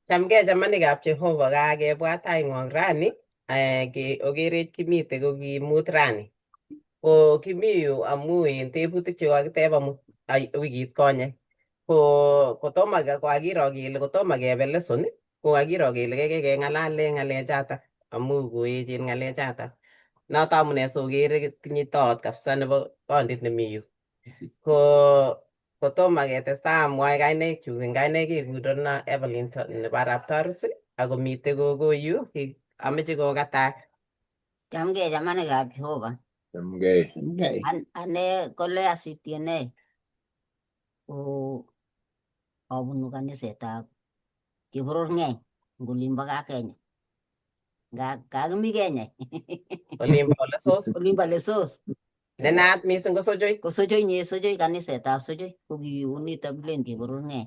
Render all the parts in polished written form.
Chamgei chamanikab Jehova, kakebwat taing'wong rani, okerech kimite ko kimut rani. Ko kimi yu amu en tebutik chekokiteb amut wikit konye. Ko kotomo kokakiro kele kotomo kebe lesson, ko kakiro kele kaikai keng'alale ng'alechatak amu koechen ng'alechatak. Noto amune sokere tinye toot kabisa nebo kondit nemi yu. Ko kotomo ketestai amwae kainaik chuk, eng kainaik kekurena Evelyn nebo Arap Tarus, akomite gogo yu, ameche kokatak. Chamgei chamanikab Jehova. Chamgei. Chamgei. Ane ko Lea Sitienei. Ko abunu kanisetab Chebororng'eny eng olimbo ka Kenya. Nga kakimi Kenya. Olimbo Lesos. Olimbo Lesos. Ne naat mising ko Sochoi. Ko Sochoi nye Sochoi, kanisetab Sochoi ko kiunito kilen Chebororng'eny.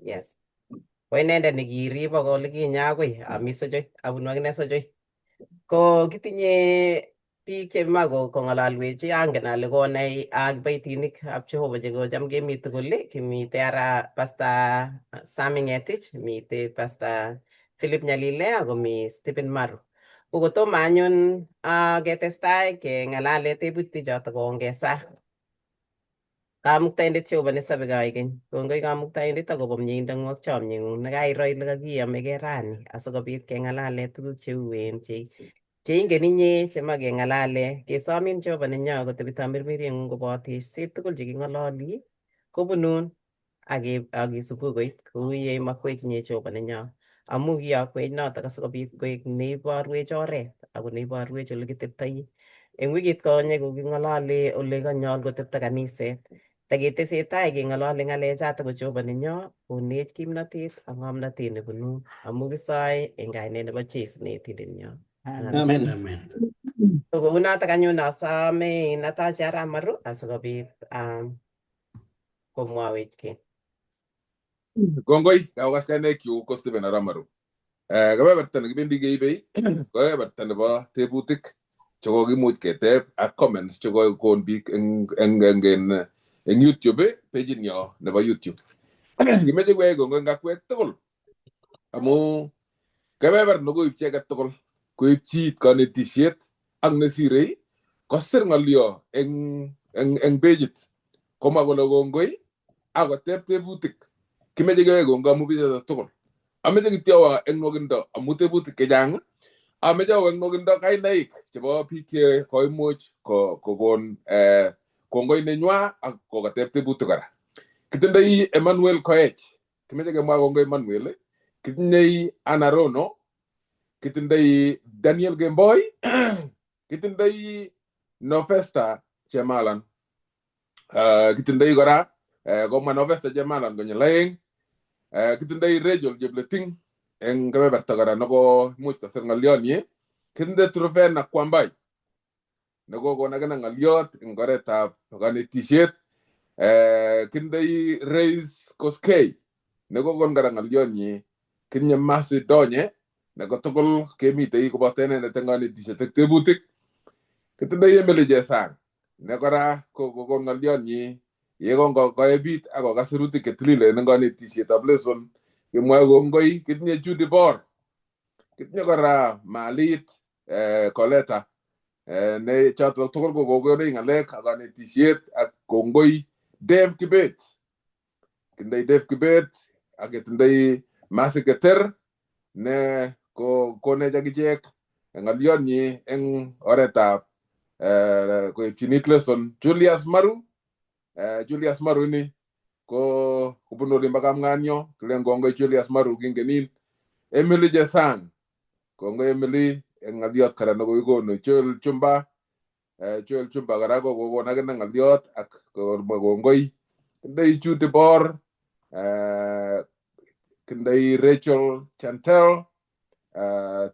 Yes. Ko inendet nekiribo olikinye akoi ami Sochoi, abunu akine Sochoi. Ko kitinye biik chema kong'ololwech, angen ale konai ak kiboitinik ab Jehova chekocham kemi tugul, kimite ara Pastor Sammy Ngetich, mite Pastor Philip Nyalile, akomi Stephen Maru. Ko kotomo anyun ketestai keng'alale tebutik choto kongesa. Kamuktaindet Jehova nesobe koikeny, kongoi Kamuktaindet akobo mieindang'ung ak chomyeng'ung nekairo ile kakiyomegei rani asikobit keng'alale tuguk cheuen che cheingen inye chemo keng'alale. Kesomin Jehova nenyo kotebi tamirmirieng'ung kobotech tugul cheking'ololi kobunun ak kisubu koit kou ye imokwech inye Jehova nenyo. Amu kiyokwech notok asikobit koek neiborwech oret ako neiborwech ole kiteptoi. Eng wikit konye koking'olole ole kanyol kotepto kaniset. Taketesetai keng'olole ng'alechato ko Jehova nenyo konech kimnotet ak ng'omnotet nebunu amu kisoe eng kainet nebo Jesu neetindenyo. Amen. Amen. So kounotok anyun asome Natacha Arap Maru asikobit komwawech kiy. Kongoi, kakokas kainaikchu ko Stephen Arap Maru. Kebeberta nekibendi keibei ko kebeberta nebo tebutik chekokimuch keteb ak comments chekokon biik eng YouTube, page nyo nebo YouTube. Kimeche keyai kongoi eng akwek tugul amu kebeber nekoib chi age tugul koib chiit konetisiet ak nesirei kosir ng'olyo eng pageit komwa kole kongoi akoteb tebutik. Kimeche keyai kongoi amu bichoto tugul. Ameche kityo awo eng nwokindo amu tebutik chechang. Ameche awo eng nwokindo kainaik chebo biik che koimuch kokon kongoi nenywa ak kokateb tebutik kora. Kitindoi Emmanuel Koech. Kimeche kemwa kongoi Emmanuel. Kitindoi Anna Rono. Kitindoi Daniel Gemboi. Kitindoi Novesta Chemalan. Kitindoi kora komwa Novesta Chemalan konyil 2. Kitindoi Rachel Chepleting eng kebeberta kora nekomuch kosir ng'olyonyi. Kitindoi Trufena Kwambai nekokon akine ng'olyot eng oretab konetisiet. Kitindoi Reis Koskei nekokon kora ng'olyonyi. Kitinye Mercy Donye nekotugul kemitei koboto inendet eng konetisiet ak tebutik. Kitindoi Emily Chesang ne kora kokon ng'olyonyi ye kongoebit ak kokas sirutik chetililen eng konetisietab lesson kemwoe kongoi. Kitinye Judy Bor. Kitinye kora Malit Koleta ne choto tugul ko kokonech ng'alek ak konetisiet ak kongoi Dave Kibet. Kitindoi Dave Kibet ak ketindoi Mercy Keter ne ko konech akichek ng'olyonyi eng oretab koipchinit lesson. Julius Maru, Julius Maru ni ko kobunu olimbo Kapng'anyo, kilen kongoi Julius Maru, kingenin. Emily Chesang, kongoi Emily eng ng'olyot kora nekokikonu. Joel Chumba, Joel Chumba kora ko kokon akine ng'olyot ak komwa kongoi. Kindoi Judy Bor, kindoi Rachel Chantel,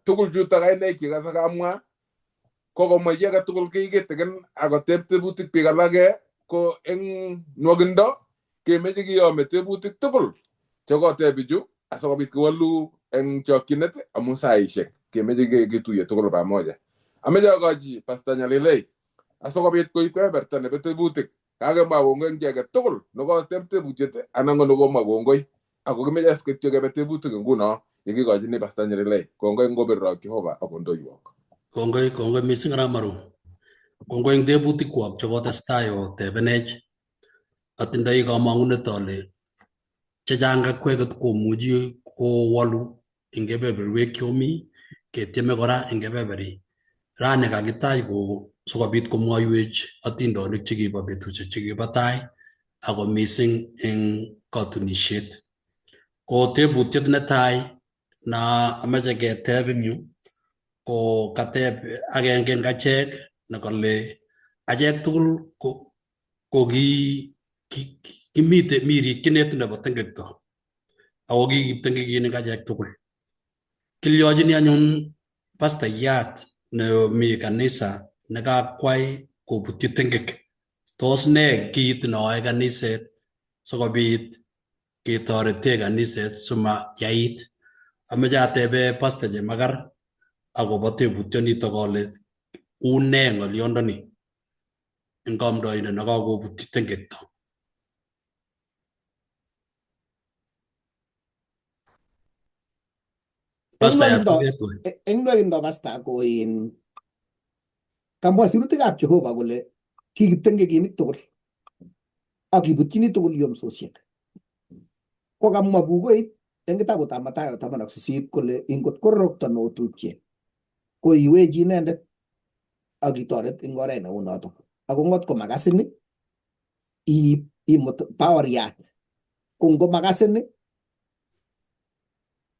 tugul chutok kainaik chekase kamwa ko komwa chi age tugul kiy kitikin akoteb tebutik biik alake ko eng nwokindo kemeche kiyome tebutik tugul chekoteb bichu asikobit kiwolu eng chokchinet amu saishek kemeche ketuiye tugul pamoja. Ameche akochi Pastor Nyalilei asikobit koib kebeberta nebo tebutik. Kakemwa kongoi eng chi age tugul nekoteb tebutiet anan ko nekomwa kongoi ako kimeche as kityo kebe tebutik nguno. Yekikochini Pastor Nyerilei. Kongoi ngoberurok Jehova akondoiwok. Kongoi, kongoi mising Ramaru. Kongoi eng tebutikwok chekotestai otebenech. Atindoi kamang'unet ale chechang akweket komuchi kowolu eng kebeberwek chomi ketieme kora eng kebeberi. Rani kakitach ko sikobit komwoiwech atindonik chekibo betusiek chekibo tai ako mising eng katunisiet. Ko tebutiet netai na amache keteb eng yu ko kateb agenge eng achek nekale achek tugul ko kimite mi rikyinet nebo tengekto ako kikiib tengekinik achek tugul. Kilyochini anyun pastayat nemi kanisa nekakwai kobutyi tengek. Tos ne kiit neoe kaniset sikobit ketorete kaniset simayait? Amache atebe Pastor Chemakar akobo tebutyonitok ale une ng'olyondoni eng kamdoindet nekakobutyi tengekto. Eng nwokindo pasta ko in kamwa sirutikab Jehova kole kikiptengekinik tugul ak kibutyini tugul yomsosiek. Ko kamwa bukuit eng kitabutab Mathayo 18 kole ingot kororokto neotupche ko iwechi inendet ak itoret eng oret neu notok. Ako ngot komakasin iib imut baoriat. Ko ngomakasin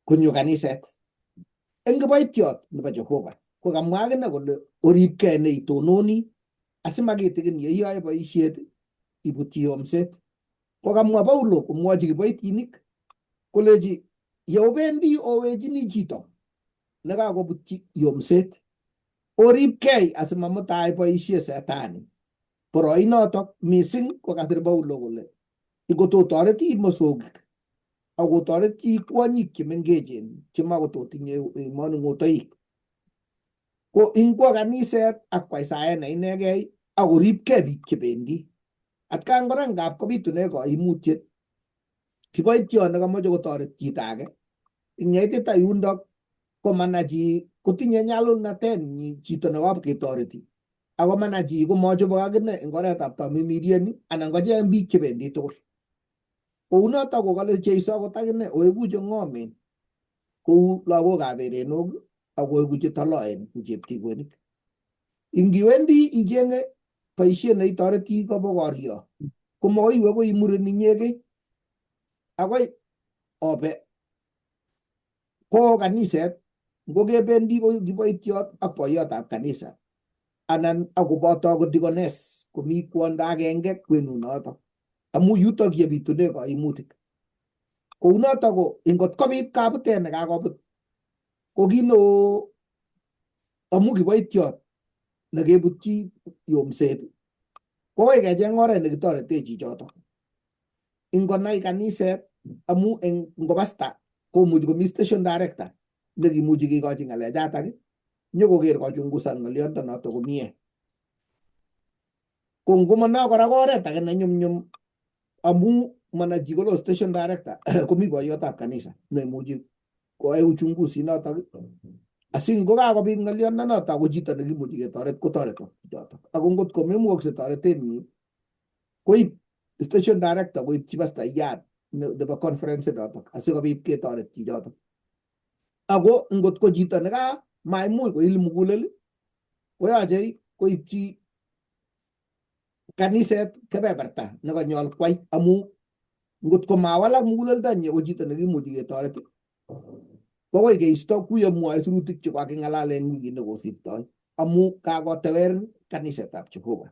konyo kaniset. Eng kiboitiot nebo Jehova ko kamwa akine kole oripkei neitononi asimakitikin ye iyoe boisiet ibutyi yomset. Ko kamwa Paulo komwochi kiboitinik kolechi yeobendi owechini chito nekakobutyi yomset oripkei asimamutai boisie setani. Boroinotok mising ko kasir Paulo kole ingototoreti mosongik akotoreti kwonyik chemengechen chemakototinye manung'otoik ko ingwo kaniset ak kwai saet ne inegei akoripkei biik chebendi. Atkan kora ngap kobitune kaimutiet kiboitiot nekomoche kotoret chito age ing yeitita yundok komana chi kotinye nyalulnatet nyi chito nekab ketoreti ako mana chi komochobok akine eng oretab tamimirieni anan kocheng biik chebendi tugul. Kounotok kokale Jeiso akot akine oeku che ng'omen kou lagokab erenok ak oeku che toloen kou cheptikwenik. Ingiwendi ichenge boisiet neitoreti kobokorio komagoi iwe koi muren inyegei akoi obe ko kaniset ngokebendi ko kiboitiot ak boiyotab kanisa anan akoboto ko deaconess komi kwondo agenge kwenunotok amu yutok yebitune kaimutik. Kounotok ko ingot kobit kabutet nekakobut ko kit neo amu kiboitiot nekebutyi yomset kokoi kecheng oret nekitorete chichotok. Ingonai kaniset amu eng ngopasta komuchi komi station director nekimuchi kikochi ng'alechatak nyokoker kochungusan ng'oliondo notok komie. Ko ngomono kora ko oret age nenyumnyum amu mana chi kolo station director komi boiyotab kanisa neimuchi koyai uchunguzi notok asi ngokakobit ng'oliondo notok ko chito nekimuchi ketoret kotoretok chichotok. Ako ngot komemukokse toretenyi koib station director koibchi pastayat nebo conference notok asikobit ketoret chichotok. Ako ngot ko chito neka maimuch koil mugulel koyoche koibchi kaniset kebeberta nekanyol kwai amu ngot ko mawalak muguleldonyi ko chito nekimuchi ketoret kokoi keisto kuyo mwoe sirutik chekaking'alale en wikit nekosirtoi amu kakotewer kanisetab Jehova.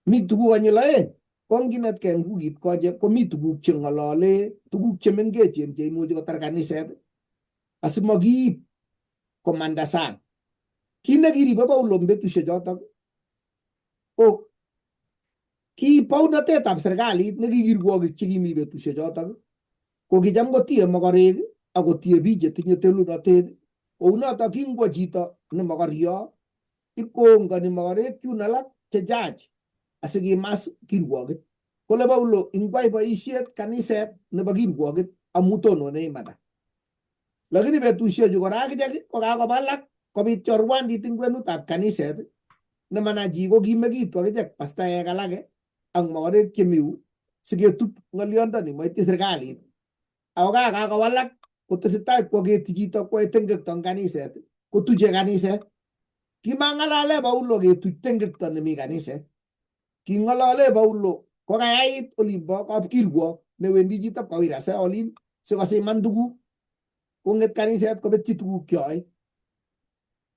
Mi tuguk konyil oeng ko nginetkei eng wikit konye komi tuguk cheng'olole tuguk chemengechen cheimuchi kotar kaniset asimokiib komanda sang. Kit nekiribe Paulo eng betusiek chotok ko ki bounotetab serikalit neki kirwogik chekimi betusiek chotok ko kicham kotie mokorek akotie biik chetinye telunotet. Kounotok kingwo chito ne mokoryo ipkoongoni mokorek chun alak chechach asikimas kirwogit. Kole Paulo ingwai boisiet kaniset nebo kirwogit amu tonone imanda. Lakini betushechu kora akichek ko kakowalak kobit chorwandit eng kwenutab kaniset nemana chi kokimekitu akichek pastaek alake ak mokorek chemiu siketup ng'olyondoni moityi serikalit. Ako kakowalak kotesetai kwaketi chito kwoe tengekto eng kaniset kotuche kaniset. Kimang'alale Paulo ketuch tengekto nemi kaniset. King'olole Paulo kokayait olimbo kapkirwok newendi chito kawirase olin sikosiman tuguk. Kong'et kaniset kobetyi tuguk cheyoe.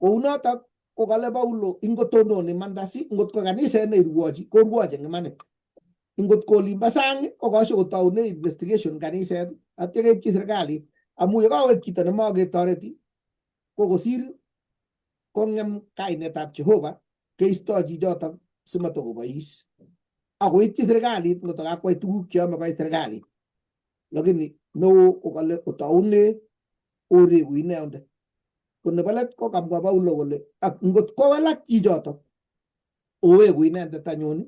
Kounotok ko kale Paulo ingotonon imanda si ngot ko kaniset neirwochi korwoch eng imanit. Ingot ko olimbo sang ko kasho kotoune investigation kaniset atya keipchi serikalit amu yekawek chito nemaketoreti ko kosir kong'em kainetab Jehova keisto chichotok simatokobois akoityi serikalit ngot kakwai tuguk cheyome koyai serikalit. Lakini neo ko kale otoune oreku inendet. Ko nebo let ko kamwa Paulo kole ak ngot kowalak chichotok oweku inendet anyun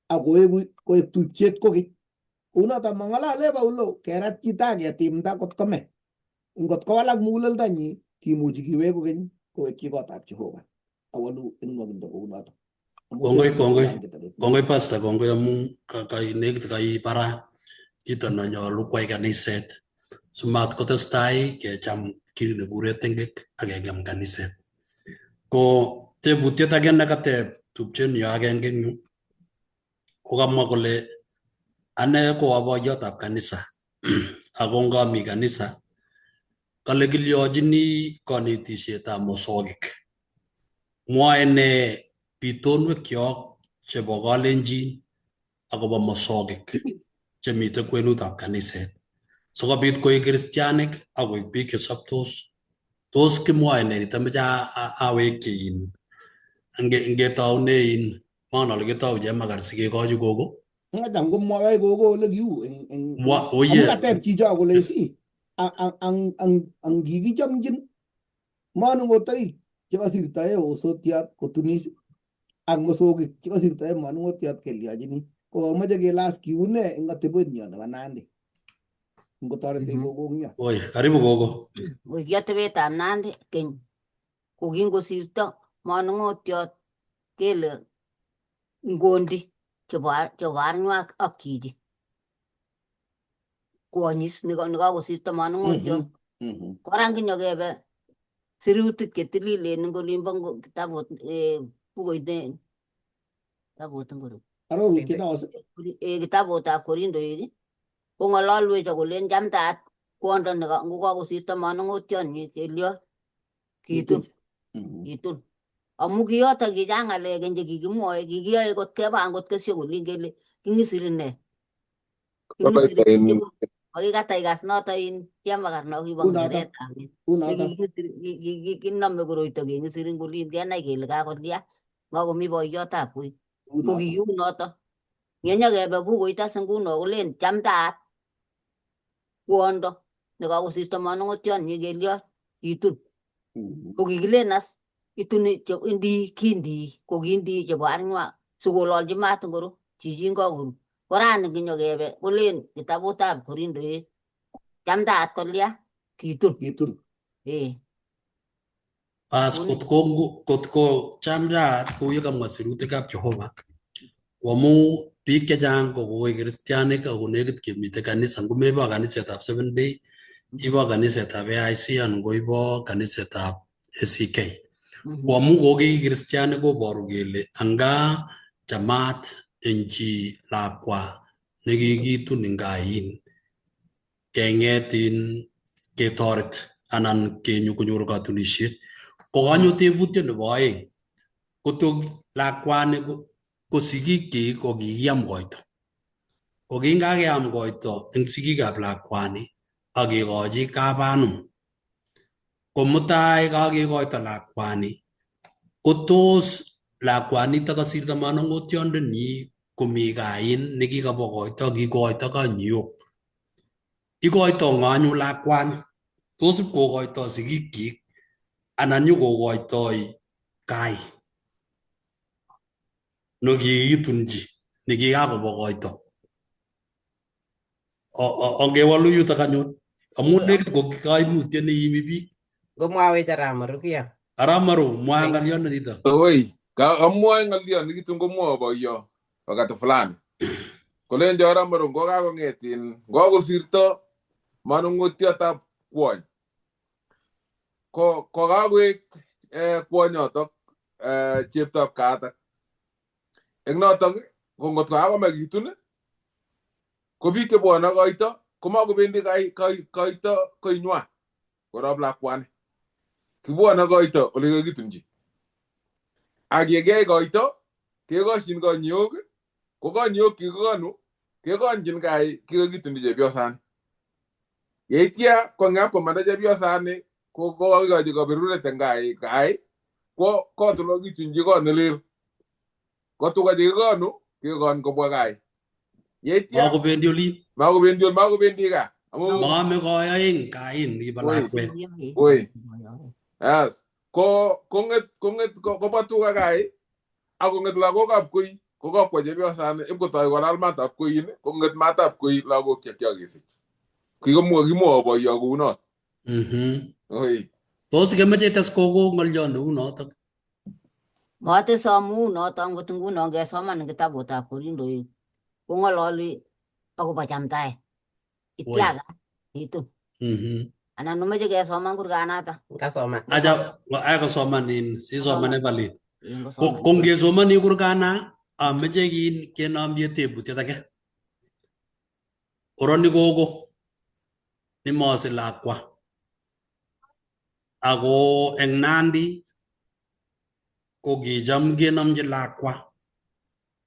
ak oweku koek tupchet kokeny. Kounoto mang'alale Paulo kerat chito ak ketimda kot kome. Ngot kowalak muguleldonyi kimuchi kiwek kokeny kowekyi kotab Jehova. Awolu eng nwokindo kounoto. Kongoi, kongoi. Kongoi pastor, kongoi amun nekit kaibara kito nenyolu kwai kaniset simat kotestai kecham kit nekikuren tengek ak kengem kaniset. Ko tebutiet age nekateb tupchenyu agenge eng yu ko kamwa kole ane ko aboiyotab kanisa ako ngami kanisa kale kilyochini kanetisietab mosokik. Mwoe ne bitonwekyok chebo kalenjin akobo mosokik chemiten kwenutab kaniset sikobit koik kristianik ak koik biik chesoptos. Tos kimwoe nee niton? Moche awekyi in ngetoune in mongen ole kitou Chemakar sikekochi gogo. Cham komwoe gogo ole kiu eng amu kateb chicho kole si ang kikichomchin manung'otoik chekosirtoe osotiot kotunis ak mosokik chekosirtoe manung'otiot kelyochini ko kamoche kelas kiune eng atebetnyo nebo Nandi ngotoretech gogo eng yo. Oi, karibu gogo. Oi, ki atebetab Nandi keny ko kingosirto manung'otiot kele ngondi chebo arnywak ak chichi kwonyis nekakosirto manung'otiot. Kora nginyokebe sirutik chetililen eng olimbo kitabut bukuit ne kitabut ngoro Arorutiet no kitabutab Korindoik kong'ololwech akolen chamtaat kwondo ngokakosirto manung'otionyi kelyot kitun kitun amu kiyoto kichang ng'alek che kikimwoe kikiyoe kot keba angot kesyo kolin kele king'isiri nee makikata ikas noto in Chemakar no kibo ng'echeretab kinome koroito keng'isiri kolin kenai kele kakolya makomi boiyotab wui ko kiu noto ngenyokebe bukuit as nguno kolen chamtaat kwondo nekakosirto manung'otionyi kelyot kitun ko kikilen as ituni indi kindi ko kindi chebo arnywak sikololchi maat ngoro chichin kakoru. Korani kinyokebe kolen kitabutab Korindoik chamtaat kolya kitun. Kitun. As kotko chamtaat kou yekamwa sirutikab Jehova amu biik chechang ko koik kristianik ako nekit kemite kanisa ngomebo kanisetab Seven Day ibo kanisetab AIC anan ko ibo kanisetab ACK. Ko amu kokiik kristianik koboru kele anga chamat eng chi lakwa nekikitun eng kain keng'et in ketoret anan kenyo konyor katunisiet. Ko kanyo tebutiet nebo aeng koto lakwani ko sigikyik ko kikiam koito. Ko kingakeam koito eng sigikab lakwani ak kekochi kabanum. Ko mutai kakekoito lakwani ko tos lakwanito kasirto manung'otiondenyi komi kain nekikabo koito kikoito kanyok. Ikoito ng'o anyun lakwani? Tos ipkokoito sigikyik anan nyokokoitoi kai nekikitunchi nekikakobo koito. Ongewolu yutok anyun. Amu nekit ko kaimutiet neiimi biik. Ngomwawech Arap Marukia. Arap Maru, mwa ng'olyon nito. Oi, amwoe ng'olyon nikitun komwoe boiyo wakati fulani. Kolenjo Arap Maru ngokakong'et in ngokakosirto manung'otiotab kwony. Ko kokakoek kwonyotok cheptoab kaatak. Eng notok ko ngot kakomach kitun ko biik chebwone koito komakobendi koito koinywa korop lakwani. Kibwone koito ole kakitunchi. Ak yekiyai koito kekoshin konyok ko konyok kikikonu kekonjin kai kikakitunchi chepyosani. Yeitya kong'ap komanda chepyosani ko kokikochi kaberuret eng kai kai ko kot ole kakitunchi kot nelel. Ko tuga chekikonu kekon kobwa kai. Yeitya Makobendi olin. makobendi makobendi gaa. Amu Maame koi aeng kain nikibo Oi. lakwet. Oi. Yes. Ko kong'et kong'et kobwa tuga kai ak kong'et lagokab koi kokakwa chepyosani ipkotoi kolal matab koin kong'et matab koi lagok che kiakesich. Kikomwoe kimwoe boiyo kounot. Oi. Tos kemeche ites kogo ng'olyon neu notok? Matese amu noto ngot nguno ngesoman eng kitabutab Korindoik kong'ololi akobo chamtaet. Ityakat itun. Anan omeche kesoman kurganata. Kasoman. Acha aya kosoman in sisoman Evelyn. En Ko kosoman. ko ngesomani kurgana ameche kin kenomie tebutiet age. Oroni kogo nimosich lakwa. Ako eng Nandi ko kicham kenomchi lakwa.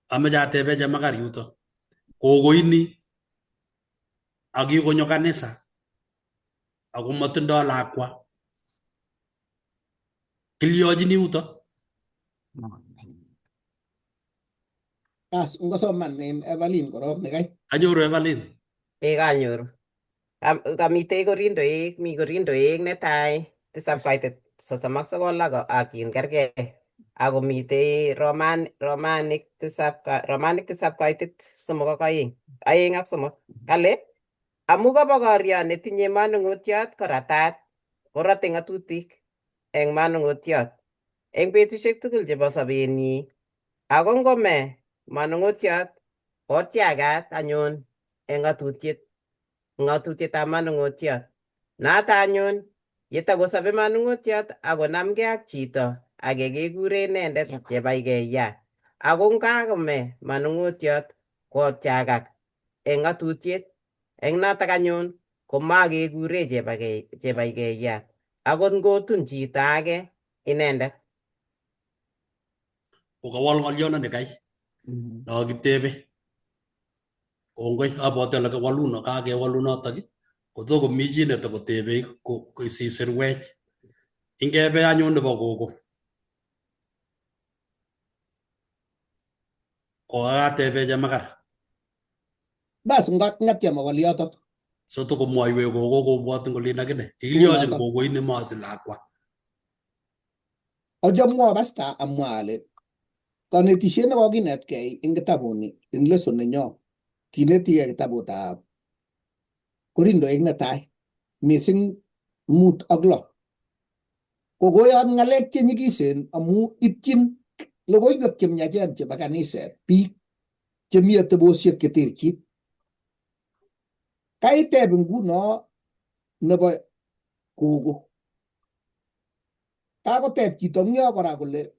Ameche atebe chemakar yuto. Kogo ini ak kikonyo kanisa ako motindoi lakwa. Kilyochini yuto. As ngosoman en Evelyn korok nekai. Anyoru Evelyn. Ee kanyoru. Kamitei Korindoik, mi Korindoik netai 7:39 ak in kerkei. Ako mitei Romanik 7:3 ak 2 ak 3. Kale amu kobokoryo netinye manung'otiot koratat korote ng'atutik eng manung'otiot eng betusiek tugul chebo sobenyi. Ako ngome manung'otiot kotiagat anyun eng ng'atutietab manung'otiot. Noto anyun yetakosobe manung'otiot akonamgei ak chito age kekure inendet chebaikeyat. Ako ngakome manung'otiot kotiagak eng ng'atutiet eng notok anyun komakekure chebaikeyat akot ngotun chito age inendet. Kokawal ng'olyondoni kai. No kitebe. Kongoi abwati ale kawaluno kakewalu notok kotokomi chi netokotebe ko sisirwech. Ingebe anyun nebo kogo. Kokakatebe chemakar. Bas ngatyem awal yotok. So tokomwoiwech kogo kobwat eng olin akine. Kikilyochin Unotok. kogo ini mosich lakwa. Ochomwo pasta amwa ale konetisiet nekokinetkei eng kitabuni eng lesson nenyo kinetikei kitabutab Korindoik netai mising 5 ak 6. Kokoyot ng'alek chenyikisen amu ityin logoiwek chemiachen chebo kaniset biik chemi atebosiek cheterchin. Kaiteb nguno nebo kogo. Kakoteb chito eng yo kora kole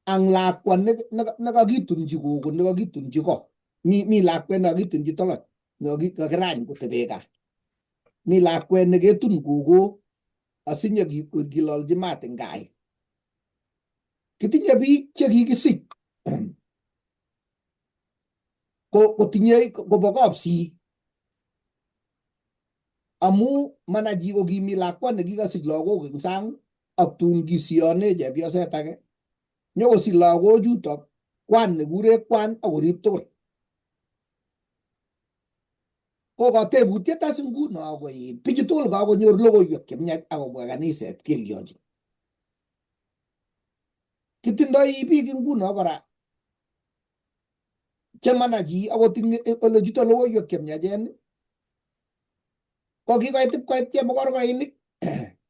ang lakwa nekakitunchi kogo nekakitunchi ko. Mi lakwet nekakitunchi toloch nekakirany kotebe gaa. Mi lakwet neketun kogo asinye kilolchi maat eng gaa. Kitinye biik chekikisich ko kotinye kobo kapsii amu mana chi ko kimi lakwa nekikosich lagok eng sang ak tun kisiyone chepyoset age nyokosich lagochutok kwan nekure kwan akorib tugul. Ko katebutiet as nguno ko bichu tugul kakonyor logoiwek chemiach akobwa kaniset kelyochin. Kitindoi biik nguno kora chemana chi akot ole chuto logoiwek chemiachen Ko kikoit ipkoit chemokorkoinik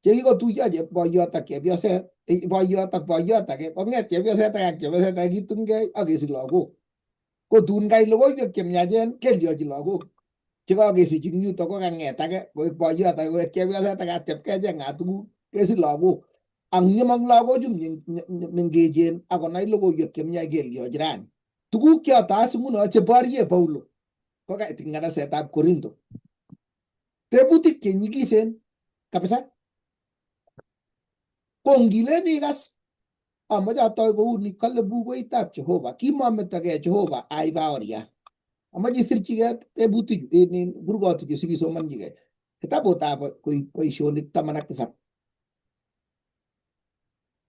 chekikotuiyo boiyot ak chepyoset, boiyot ak boiyot age, kong'et chepyoset age ak chepyoset age kitungei ak kesich lagok. Ko tun kait logoiwek chemiachen kelyochi lagok chekakesich eng yutok kokang'et age koek boiyot age koek chepyoset age atep kecheng'at tuguk kesich lagok. Ak nyemong lagochu mengechen akonai logoiwek chemiach kelyochi rani. Tuguk choto as nguno cheborie Paulo kokait eng nganasetab Korinto. Tebutik chenyikisen kabisa. Ko ngilen ikas amoche atoi kouni kale bukuitab Jehova kimametokei Jehova ai baoria. Amoche isirchigei tebutichu en kurgotichu sikisomonchigei. Kitabutab Boisionik 17.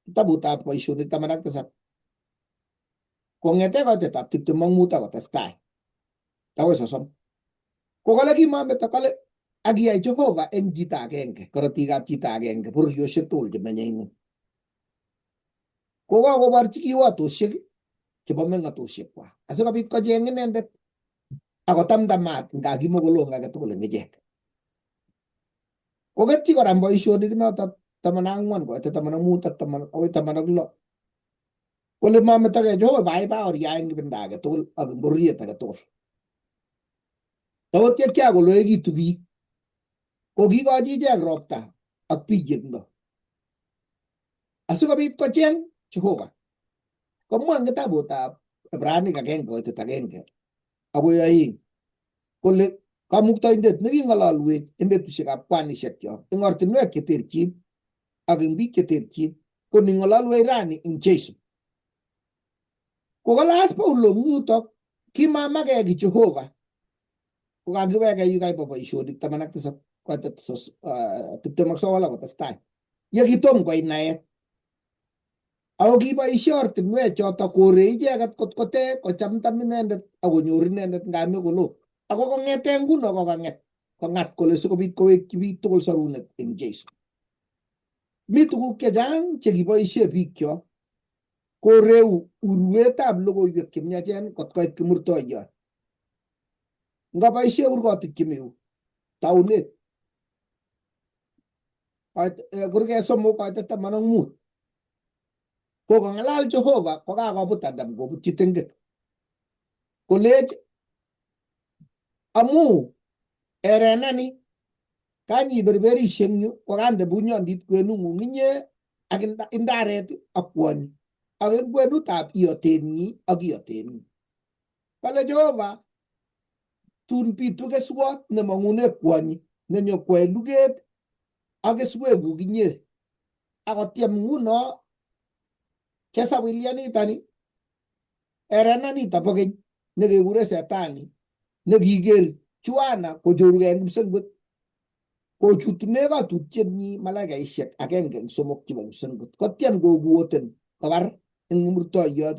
Kitabutab Boisionik 17. Kong'ete koitetab 25 akotestai akoi 30. Ko kale kimameto kale ak iyai Jehova eng chito agenge korotikab chito agenge bororiosiek tugul chemenye ing'weny. Ko kakoborchi kiwatosiek chebo meng'atosiekwak asikobit kocheng inendet akotamtamat nga kimokolong age tugul eng ichek. Koketyi kora boisionik notok 14 koite 15 ak taman akoi 16 kole mametokei Jehova ai baoria eng ibinda age tugul ak eng bororiet age tugul. Akot ye kiakoloekitu biik ko kiikochi ichek ropta ak biyendo asikobit kocheng Jehova. Komwa eng kitabutab Ibranik 1:1 akoi 2 kole kamuktaindet neking'ololwech eng betusiekab kwanishekyok eng ortinwek cheterchin ak eng biik cheterchin ko ning'ololwech rani eng Jesu. Kokalas Paulo eng yutok kimamakee ki Jehova kokakiweke yu kaibo boisionik 17 koite 29 akotestai ye kitom koit naet. Ako kiboisie ortinwek choto korei icheket kot kote kochamtam inendet akonyor inendet ngame kolo. Ako kong'ete nguno kokang'et kong'at kole sikobit kowekyi biik tugul sorunet eng Jesu. Mi tuguk chechang chekiboisie biikkyok koreu urwetab logoiwek chemiachen kot koit kimurtoiyot. Ngoboisie kurgotik chemiu taunet kurget 3 koite 15 kokong'alal Jehova kokakobut Adam kobutyi tinget kolech amu erenani kanyiberberishe eng yu kokande bunyondit kwenung'ung inye ak indaret ak kwonyi ak eng kwenutab iotenyi ak iotenyi. Kale Jehova tun bitu keswot nemong'une kwonyi nenyokwoe luget ak keswekuk inye akotyem nguno chesawilianitani erenanito bo keny nekekure setani nekiker Juana kochorugei eng kipsengwet kochutune kotutietnyi malaikaisiek 1 eng 3 chebo kipsengwet kotyem kokuoten kobar eng kimurtoiyot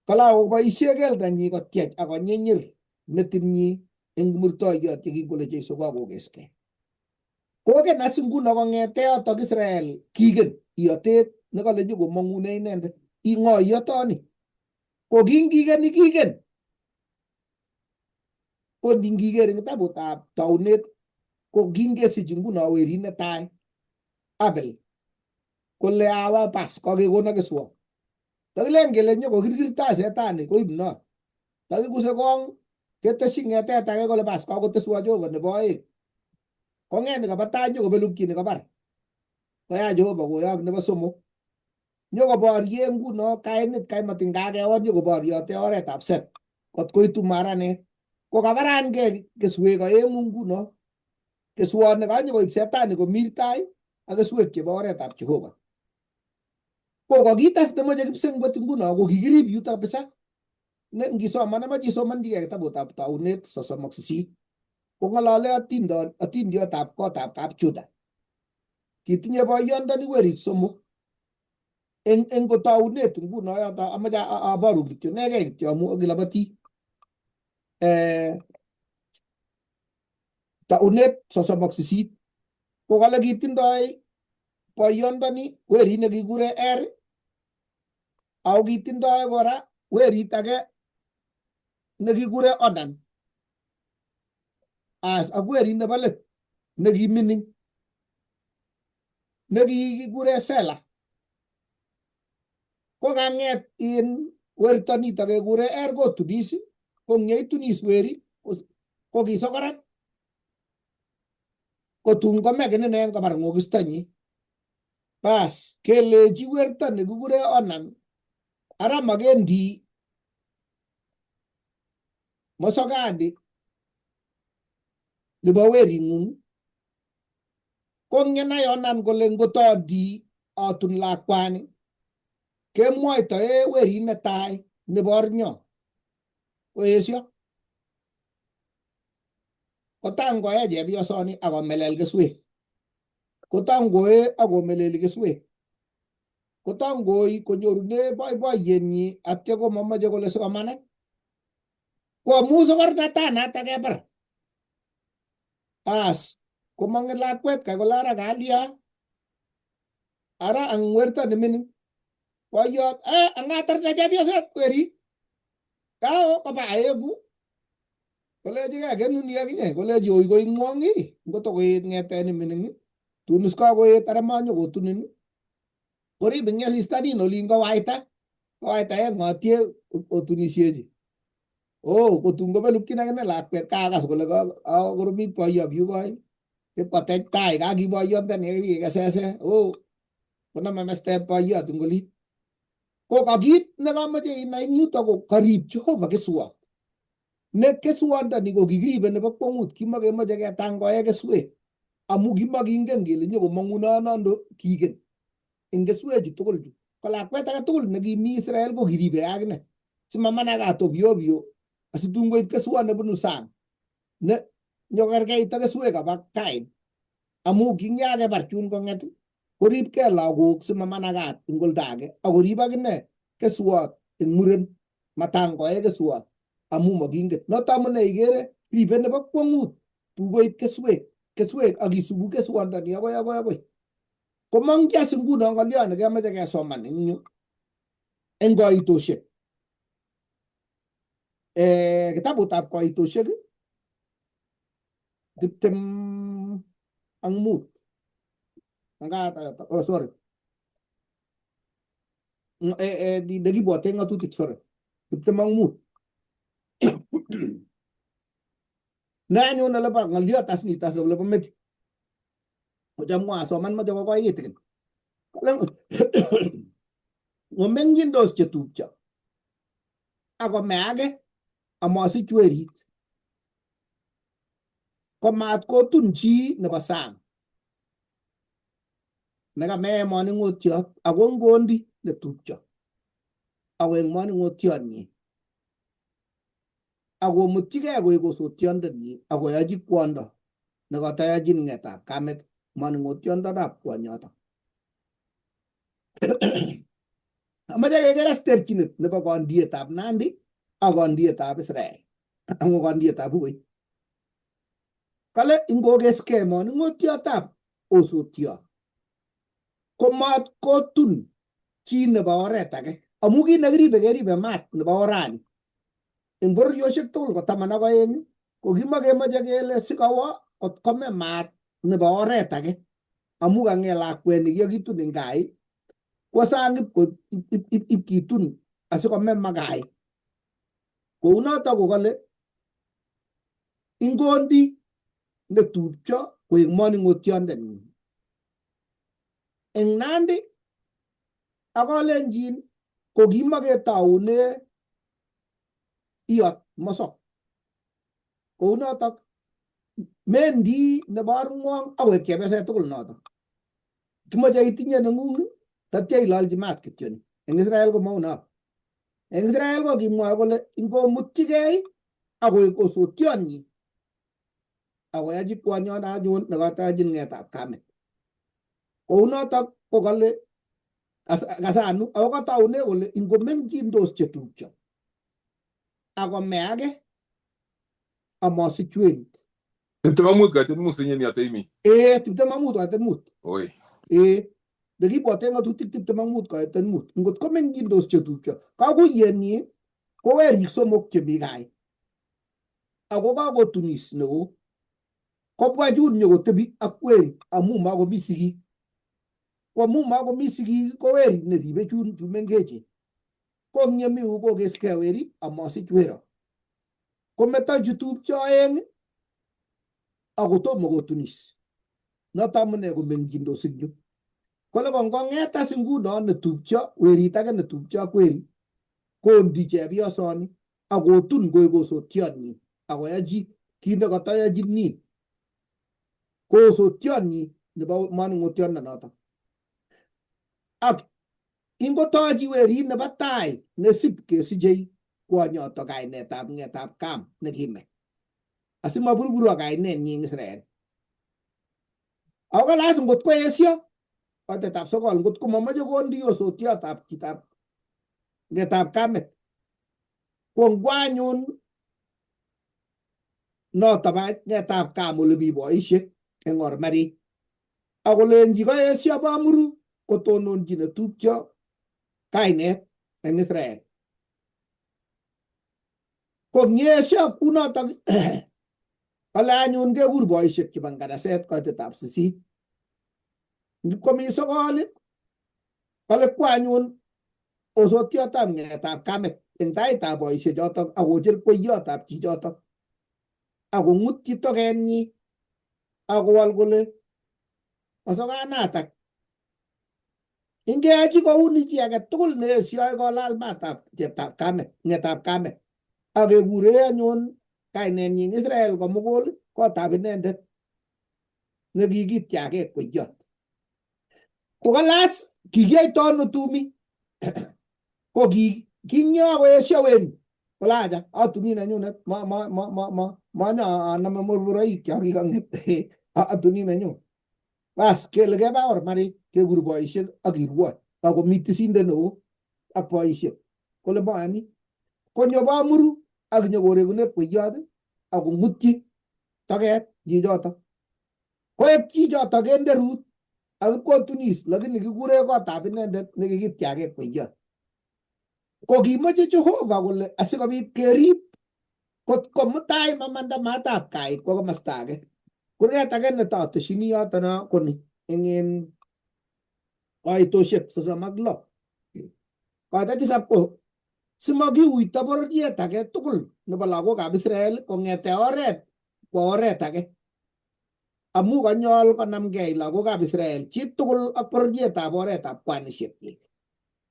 kala koboisie keldanyi kotyech akonyinyir metinyi eng kimurtoiyot yekingole Jesu kakokeskei. Koken as nguno kong'ete yotok Israel kigen iotet nekale nyokomong'une inendet ing'o iotoni ko kingikeni kigen ko ningiker eng kitabutab taunet ko kingesich nguno werit netai Abel kole awa bas kokekona keswot takilen kele nyokokirkirtai setani koib no takikuse kong ketesyi ng'etet age kole bas kakoteswo Jehova nebo 2 kong'et nikobo tai nyokobelukyi nikobar koya Jehova koyok nebo 3 nyokoborye nguno kainit kaimatin kakewon nyokoboryote oretab Set kot koitu maranet kokabarangei keswek aeng'u nguno keswot nekanyokoib setani komirtai ak keswek chebo oretab Jehova. Ko kokitas nemoche kipsengwet nguno ko kikirib yuto kabisa ne ngisoman amache isomonchigei kitabutab taunet 38 kong'olole atindiotab kotab kap Juda. Kitinye boyondoni werik 3 eng kotaunet nguno yoto amache aboru kityo nekei kityo amu kiloboti. Taunet 38 ko kale kitindoi boyondoni werit nekikure Er ako kitindoi kora werit age nekikure Onan as ak werit nebo let Nekimining nekikikure Sela ko kang'et in werto nito kekure Er kotunis ko ng'yeitunis weri ko kisokorat kotun kome kininen kobar ng'okistonyi. Bas kelechi werto nekikure Onan ara makendi mosokandi nebo wering'ung ko ng'enai Onan kole ngotondi atun lakwani kemwoitoe werit netai nebo ornyo koesio kotangoe chepyosoni akomelel keswek kotangoe akomeleli keswek kotangoi konyorune boiboiyenyi atya komomoche kole sikomanak ko amu sokornatanata kebar as komong'e lakwet kai kole ara kalia ara ang werto nemining boiyot angatarta chepyoset weri kao koba aegu kolechigei kenuni akinye kolechi oi koing'wong ii ngotokoet ng'etet nemining tun is kakoet ara manyokotunin korib eng asista nin olin kowaita kowaita eng'otie otunisiechi oh kotun kobelupchin akine lakwet kakas kole kakoromit boiyop yu boy ipkotech tai kakiboiyondoni kikesese oh konome mestet boiyot eng olin ko kakit nekamoche inai eng yuto ko karib Jehova keswot ne keswondoni ko kikiribe nebo kwongut kimokemoche ketangoe keswek amu kimokingen kele nyokomong'unonondo kigen eng keswechu tugul chu ko lakwet age tugul nekimi Israel ko kiribe akine simamanakat ovyo ovyo asitun koib keswot nebunu sang ne nyokerkeit ak keswek aba Kain amu kinyakebar chun kong'et koribkei lagok simamanakat eng oldo age akorib akine keswot eng muren matangoe keswot amu mokingen noto amune ikere ribe nebo kwongut bukoit keswek keswek ak isubu keswondoni akoi akoi akoi komong jas nguno ng'olyo nekemoche kesoman eng yu eng koitosiek kitabutab koitosiek 25 oh sorry nekibwote ng'atutik sorry 25 ne anyun olebo ng'olyot as nito as olebo metit kocham asoman moche kokoi kitikin kole ngomeng'yindos chetupcho akome age amasich werit komat kotun chi nebo sang nekamee moning'otiot ako ngondi netupcho akoek moning'otionyi akomutyigei koek osotiondenyi akoyochi kwondo nekatayochin ng'etab kamet moning'otiondonab kwonyoto. Amache keker as terchinet nebo kondietab Nandi ak kondietab Israel ako kondietab bukuit. Kale ingokeskei moning'otiotab osotiot komat kotun chi nebo oret age amu kit nekiribe keribe mat nebo orani eng bororiosiek tugul ko 12 ko kimokemoche kele sikowo kot kome mat nebo oret age amu kang'et lakwet nekiyokitun eng gai kwo sang ipkitun asikome magai kounoto kokale ingondi netupcho koek moning'otiondenyin eng Nandi ak Kalenjin ko kimoketoune iyot mosok kounotok mendi nebo orng'wong akoek chepyoset tugul noto kimoche itinye neng'ung tatya ilolchi maat kityo ni eng Israel ko maunot eng Israel ko kimwoe kole ingomutyigei akoek osotionyi akoyochi kwonyon anyun nekatayochin ng'etab kamet kounotok ko kale kasanu ako kataune kole ingomeng'chindos chetupcho akome age amasich werit 25 kaitet mut sinye yoto imi. 25 kaitet mut. Oi. Nekibwote ng'atutik 25 kaitet mut ngot komeng'chindos chetupcho kakuyenyi ko werik somok chemi gai ako kakotunis neo Kobwa chun nyokotebi ak weri amu makomi sigik. Ko amu makomi sigik ko weri neribe chun chu mengechen. Ko eng yemiu kokeskei weri amasich wero. Kometo chu tupcho aeng akotomo kotunis. Noto amune komeng'chindos eng yu. Kole kongong'et as nguno netupcho werit age netupcho ak weri kondi chepyosoni akotun koek osotionyi akoyochi kit nekatoyochin nin ko osotionyi nebo manung'otiondonoto. Ak ingotochi werit nebo tai nesip kesichei kwonyoto kainetab ng'etab Kam nekime asimaburburok kainenyi eng Israel. Ako kalas ngot koesio koitetab sokol ngot komamoche kondi osotiotab chitab ng'etab kamet ko ngwa anyun noto ba ng'etab kam ole mi boisiek eng ormarik akolenji kaesio Bamuru kotononji netupcho kainet eng Israel. Ko ngiesio kunotok kole anyun kekur boisiek chebo nganaset koitetab sisit. Ngipkomi sokol kole kwa anyun osotiotab ng'etab kamet eng taitab boisiechotok akocher kweyotab chichotok akong'utyi tokenyi akowal kole osokanatak ingeyochi kouni chi age tugul neesioi kolal matab cheptab kamet ng'etab kamet akekure anyun kainenyi eng Israel komugul kotab inendet nekikityake kweyot. Kokalas kikiyoito ano tumi ko kingyo koesio weri kole acha atuni nenyunet ma ma ma ma ma manya aname murmuroik cho kikang'et atuni nenyu. Bas kele keba ormarik kekur boisiek ak kirwoi akomi tisindet neo ak boisiek kole mayani konyo Bamuru ak nyokorekune kweyot akong'utyi toket chichotok. Koek chichotok kende Rut ak ipkotunis lakini kikure kotab inendet nekikityake kweyot. Ko kimoche Jehova kole asikobit kerib kot ko mutai mamanda matab kait kwo komasta age. Kurget age netoteshini yoto no ko ni eng en koitosiek 36. Koito tisab ko simakiuito bororiet age tugul nebo lagokab Israel kong'ete oret kwo oret age. Amu kanyol konamgei lagokab Israel chitugul ak bororietab oretab kwanisiekyik.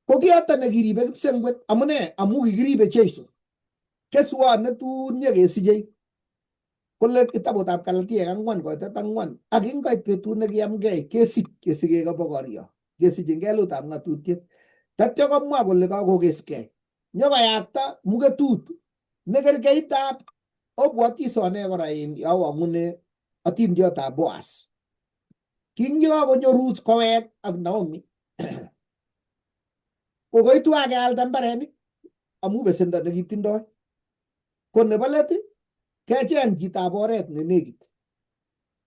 Ko kiyoto nekiribe kipsengwet amune amu kikiribe Jesu. Keswot netun nyekesichei kole kitabutab Galatiek 4 koitet 4 ak ingoit betut nekiyamgei kesich kesike kobokorio kesich eng kelutab ng'atutiet. Tatyo komwa kole kakokeskei. Nyokoyakta muketut nekerkeitab obwoti sone kora en yowong'une atindiotab Boaz. Kingyekakonyo Ruth kowek ak Naomi ko koitu akealda mbarenik amu besendo nekitindoi. Ko nebo let kecheng chitab oret nenekit.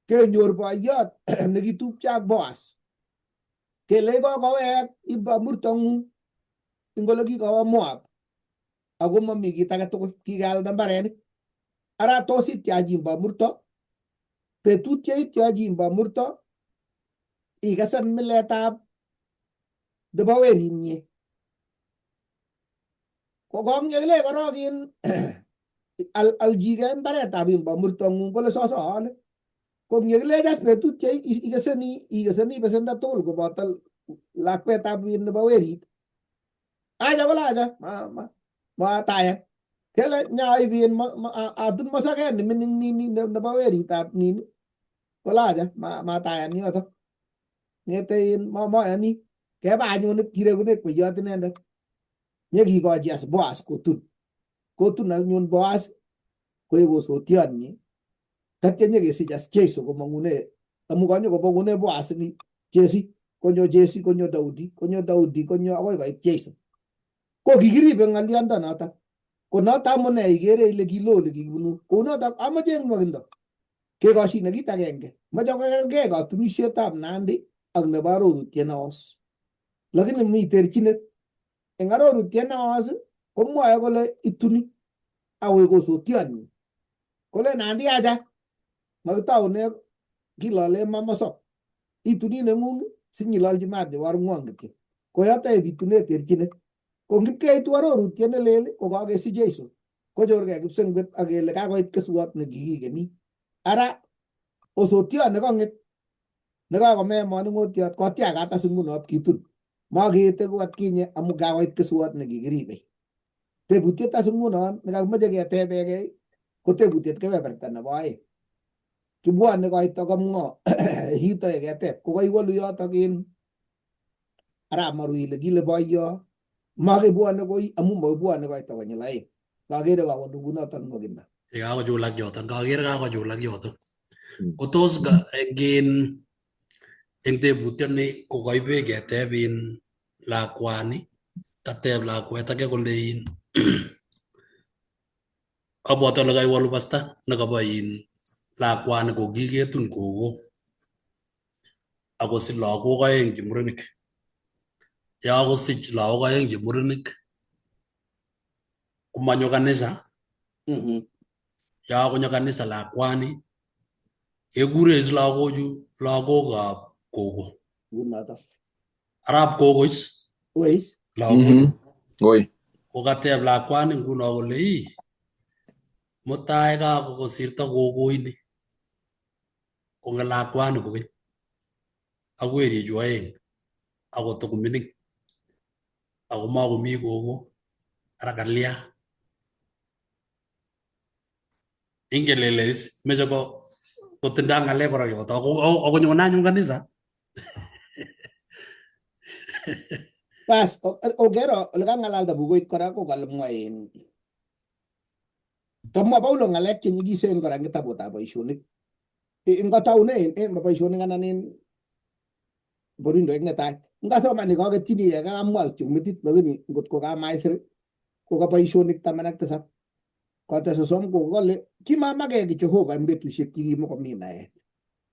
Kenyor boiyot nekitupcho ak Boaz. Kele kokowek iba murtong'ung ing ole kikowo Moab ako mami kit age tugul kikealda mbarenik. Ara tos ityach imba murto betut yeityochi imba murto ikesen miletab nebo werinyi. Ko kongekile korok in aljigei mbaretab imba murtong'ung kole soso aale. Ko ngekilech betut ye ikeseni ikeseni besendo tugul koboto lakwetab nebo werit. Acha kole acha ma matayan. Kele nyaib in atun mosoket nemining nini nebo weritab nini. Kole acha matayan yoto. Ng'ete in mayani. Keba anyun ipkirekune kweyot inendet. Nyekikochi as Boaz kotun. Kotun anyun Boaz koek osotionyi. Tatya nyekesich as Jesu komong'une amu konyo komong'une Boaz ni Jesi konyo Jesi konyo Daudi konyo Daudi konyo akoi koit Jesu. Ko kikiribe ng'oliondo notok. Ko noto amune ikere ile kilo ole kikibunu. Kounotok amoche eng nwokindo kekoshine kit agenge. Moche kokergei katunisietab Nandi ak nebo arorutiet neos. Lakini mi terchinet. Eng arorutiet neos komwoe kole ituni akoek osotionyi. Kole Nandi acha. Makitaune kilole ma mosok. Ituni neng'ung sinyilolchi maat nebo ng'wong kityo. Ko yoto bitunet terchinet. Ko ngipkeitu arorutiet nelel ko kakesich Jesu kochorgei kipsengwet ak kele kakoit keswot nekikikeni. Ara osotiot nekong'et nekakome manung'otiot kotiakat as nguno kitun. Makeete kou atkinye amu kakoit keswot nekikiribe. Tebutiet as nguno nekakimoche ketebekei ko tebutiet kebeberta nebo aeng. Kibwone koito komng'o yuto ye keteb ko kaiwolu yotok in arap Maru ile kile boiyo makibwone koi amu makibwone koito konyil aeng. Kakere kawolu kunotok nwokindo. Kakochulak yoton, kakere kakochulak yoton. Kotos eng eng tebutioni ko kaibech keteb in lakwani, kateb lakwet ake kole in abwati ale kaiwolu pasta nekobo in lakwani ko kiketun kogo akosich lagok aeng che murenik. Yakosich lagok aeng che murenik komanyo kanisa, yakonyo kanisa lakwani kekure is lagochu lagokab kogo. Kunotok. Arap kogo is Weis. lagochu. Oi. Kokateb lakwani nguno kole ii mutai kakokosirto kogoini kongen lakwani kokeny ak werichu aeng ako tokomining ako makomi kogo ara kalya ingen ile is meche ko kotindoi ng'alek kora yoto ako akonyone anyun kanisa. Bas, ongero ole kang'alalda bukuit kora ko kalimwa in kamwa Paulo ng'alek che nyikisen kora eng kitabutab boisionik. Ngotaune en boisionik anan en Korindoek netai. Ngasoman kaketchini ye kamwa kityo metit lakini ngot ko kamaisir ko ka boisionik 17. Kote 30 ko kale kimamake ki Jehova eng betusiek chekimokomi naet.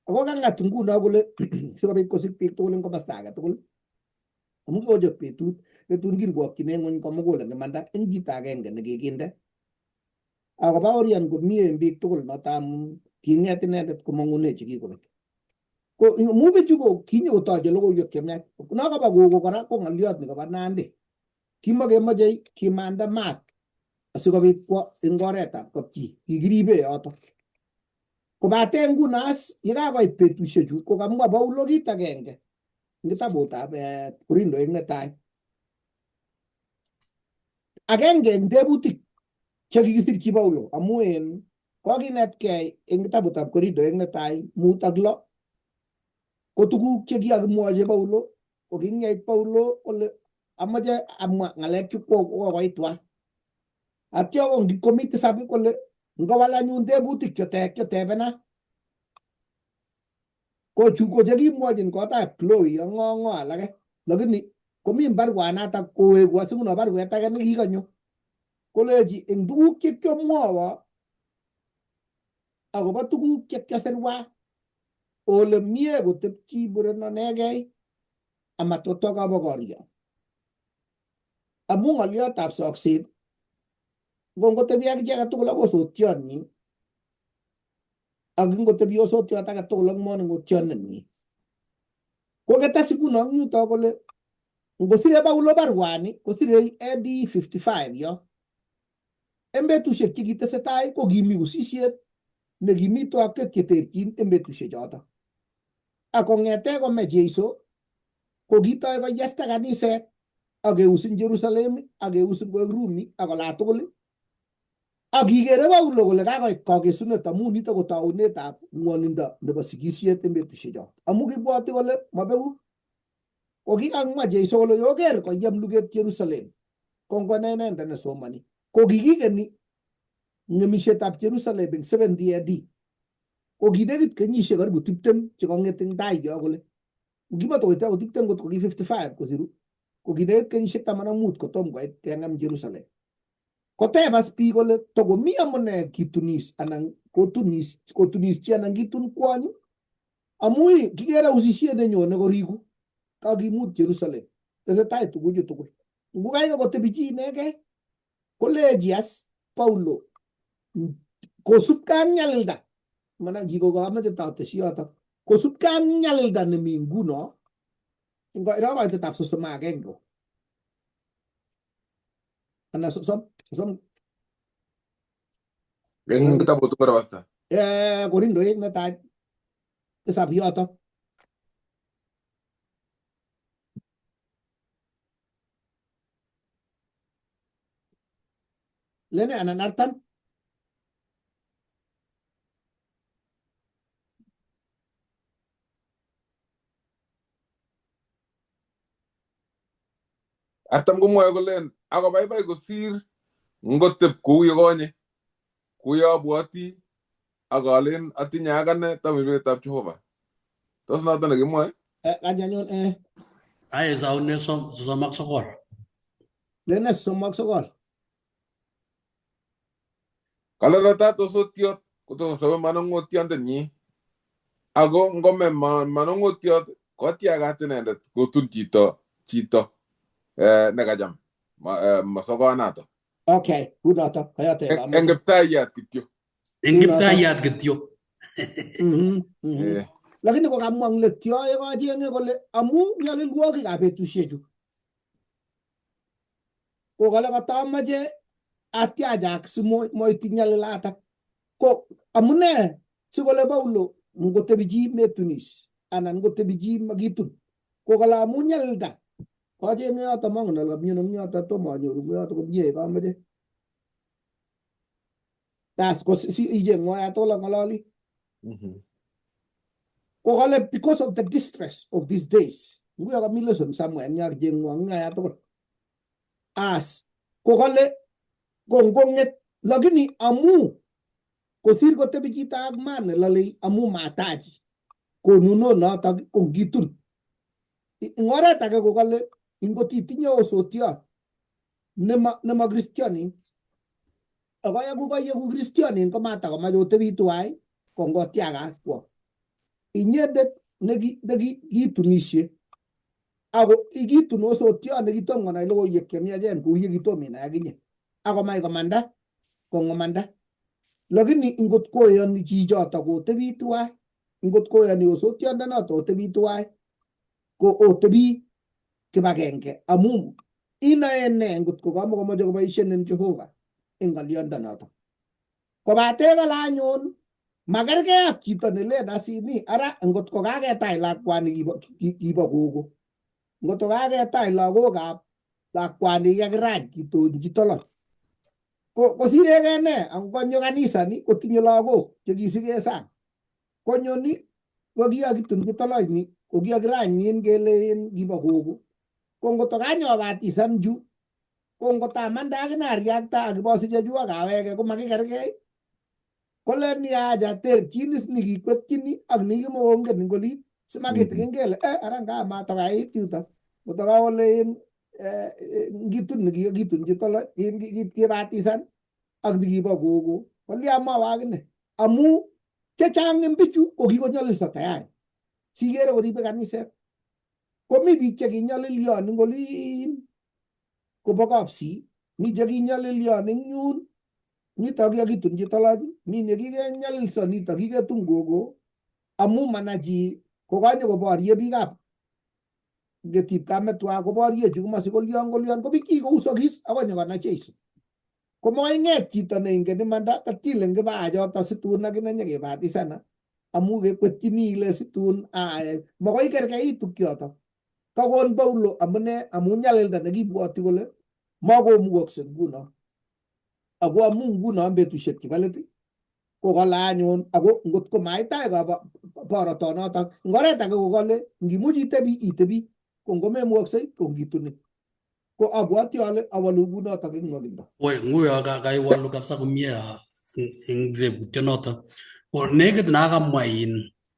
Ako kang'at nguno kole sikobit kosich biik tugul eng komosta age tugul amu kikochop betut netun kirwokyine ng'wony komugul eng imanda eng chito agenge nekikinde. Akobaorian komie eng biik tugul noto amu king'et inendet komong'une chekikobek. Ko amu bichu ko kinyokotoche logoiwek chemiach. Nokobo kogo kora ko ng'oliot nekobo Nandi. Kimokemochei kimanda maat asikobit kwo eng oretab kapchi. Kikiribe yoto. Kobate nguno as yekakoit betusiechu ko kamwa Paulo kit agenge eng kitabutab Korindoek netai. Agenge eng tebutik chekikisirchi Paulo amu en kokinetkei eng kitabutab Korindoek netai 5 ak 6 ko tuguk chekikakimwochi Paulo ko kingeit Paulo kole amoche amwa ng'alek chu kokoitwa. Atyo komi 7 kole ngowal anyun tebutik chotebena. Ko chu ko chekimwochin kotab Chloe ak ng'o ng'o alake lakini komi barwanatak koweku asinguno barwet ake nekikonyo kolechi eng tuguk chekiomwowo akobo tuguk chekiasirwa ole mie kotepchi muren anegei amatoto kabokorio. Amu ng'oliotab sokset ko ngotebi ak chi age tugul ak osotionyi ak ngotebi osotiot age tugul ak manung'otiondenyi. Ko ketes nguno eng yuto kole ngosire Paulo barwani kosire AD 55 yo. En betusiek chekitesetai ko kimi usisiet nekimi tokwek cheterchin en betusiek choto. Ak kong'ete kome Jesu ko kitoi koyesta kaniset ak keusin Jerusalem ak keusin koek Rumi ak olatugul. Ak kikere Paulo kole kakoit kakesunet amu nito ko taunetab ng'wonindo nebo sikisiet en betusiek choto. Amu kibwoti kole mabeku. Ko kikamwa Jesu kole yoker koyem luget Jerusalem ko ngone inendet nesomoni. Ko kikikeni ng'emisietab Jerusalem eng 70 AD. Ko kinekit kenyisiek karibu 20 chekong'et eng tai yo kole. Ngimatokoite akot 20 ngot ko ki 55 kosiru. Ko kinekit kenyisiek 15 kotom koit keng'em Jerusalem. Koteb as biik kole tokomi amune kitunis anan kotunis kotunis chi anan kitun kwony amu kikere usisiet nenyone koriku kakimut Jerusalem. Tesetai tuguchu tugul. Ngukai kotebi chi inegei kolechi as Paulo kosubkei ak nyalilda. Mana kikokamoche tateshi yotok. Kosubkei ak nyalilda nemi nguno, iro koitetab 31 anan 30, 30. Eng kitabut ngoro, Pastor? Korindoek netai 7 yotok. Lene anan 40? 40 komwoe kolen akobaibai kosir ngotep kou yekonye, kou yeabwoti ak alen atinye akane tamirmiretab Jehova. Tos noto nekimwoe? Kany anyun. Ae saune 39. Lene 39? Kale ratat osotiot kotokosobe manong'otiondenyi, ako ngome manong'otiot kotiagat inendet kotun chito nekacham masokonato. Okay, kunoto kayote. Eng kiptaiyat kityo. Eng kiptaiyat kityo. Lakini kokamwa eng let yo kachenge kole amu nyalilwogikab betusiechu ko kale katamache atiachak simoityi nyalilatak. Ko amune sikole Paulo ngotebi chi metunis anan ngotebi chi makitun, ko kale amu nyalilda kachenge yoto, mongen ale kamiono eng yoto, tomo anyoru yoto komie kamoche tas ko si icheng'wo ya tugul ang'ololi. Ko kale because of the distress of these days. Nguyo kami lesson somewhere eng yo cheng'wo eng ya tugul as ko kale ko ngong'et, lakini amu kosir kotebi chito ak mat nelolei amu matachi konunot notok ko ngitun. Eng oret age ko kale ingotitinye osotiot nema kristionin ako yeku koyeku kristionin komatakomach otebi tuwai, ko ngotiakat kwo inyendet nekitunishe ako ikitun osotiot nekitom konai logoiwek chemiachen kou yekitom inai akinye akomach komanda kongomanda, lakini ingot koyoni chichoto kotebi tuwai, ingot koyoni osotiondonoto otebi tuwai, ko otebi kibagenge amu inoe ne ngot ko kamokomoche koboisien en Jehova en ng'oliondonoto. Kobate kole anyun makerkei ak chito nelen asini ara ngot ko kaketach lakwani kibo kogo, ngot ko kaketach lagokab lakwani kakirach kitonchi toloch, ko kosirekei ne angonyo kanisa ni kotinye lagok chekisiken sang, konyo ni kokikakitunchi toloch ni kokikakirach nin kele kibo kogo, ko ngot kanyobatisan chu, ko ngot amande akine ariakta akibosich chechu ak aweke komakikerkei. Kolen yacha terchin is nikikwetchini ak nikimokongen eng olin simakitikin kele ara nga matokait yutok kotokawole ngitun nikikitunchi toloch kibatisan ak nikibo kogo kolya mwowo akine amu chechang en bichu ko kikonyolilso tayari sikere koribe kaniset. Komi biik chekinyolilyon eng olin kobo kapsi, mi chekinyolilyon eng yun nito kikakitunchi toloch, mi nekikenyolilso nito kiketun kogo amu manai chi kokanyo koborie biikab ngetip kametwak koborie chu komosi kolyon kolyon ko biik chekikousokis akoi nyokonai Jeiso. Komoing'et chito neingen imanda katil eng kibaachoto situn akine nyekebatisana amu kekwetchini ile situn makoi kerkeit tukyoto. Kakon Paulo amune amu nyalilda nekibwoti kole makomukokse nguno ako amu nguno betusiek chebo let ko kale anyun ako ngot ko maitach borotonotok eng oret age ko kale ngimuch itebi itebi, ko ngomemukoksei ko ngitunin. Ko abwoti ale awolu kunotok eng nwokindo. Woi, nguyo kaiwalu kabisa komie eng tebutionoto. Ko nekit na kamwa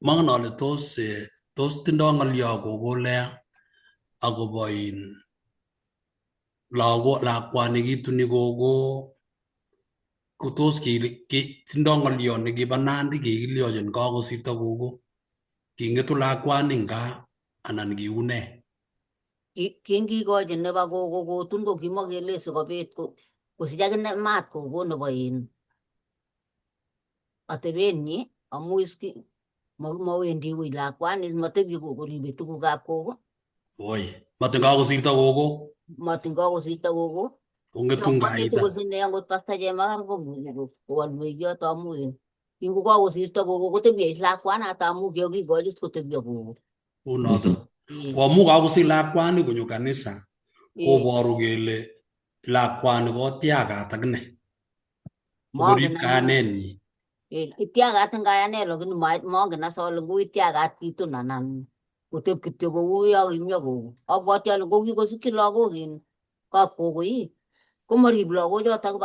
mangen ale tos tindo ng'olyo kokolea akobo lago lakwani kituni kogo ko tos tindo ng'olyo nekibo Nandi kikilyochin kakosirto kogo king'etu lakwani eng gaa anan kiune? Kingikochin nebo kogo kotun ko kimokele sikobit kosich akine mat kogo nebo atebenyi. Amu is mowendi wui lakwani motebye koribe tugukab kogo. Oi, matin kakosirto gogo. Matin kakosirto gogo. Kongetun kaita. Sine angot Pastor Chemakar kowolwech yoto amu in kingokakosirto gogo kotebye is lakwanato amu kiokikochi is kotebye gogo. Unoto. Ko amu kakosir lakwani konyo kanisa koboru kele lakwani kotiakat akine. Akorib kayanenyi. Itiakat eng kayanet lakini mongen as ale ngo itiakat kitun anan koteb kityo kou yo kimyo gogo. Abwati ale ngokikosikyi lagok in kap gogo ii komorib lagochotok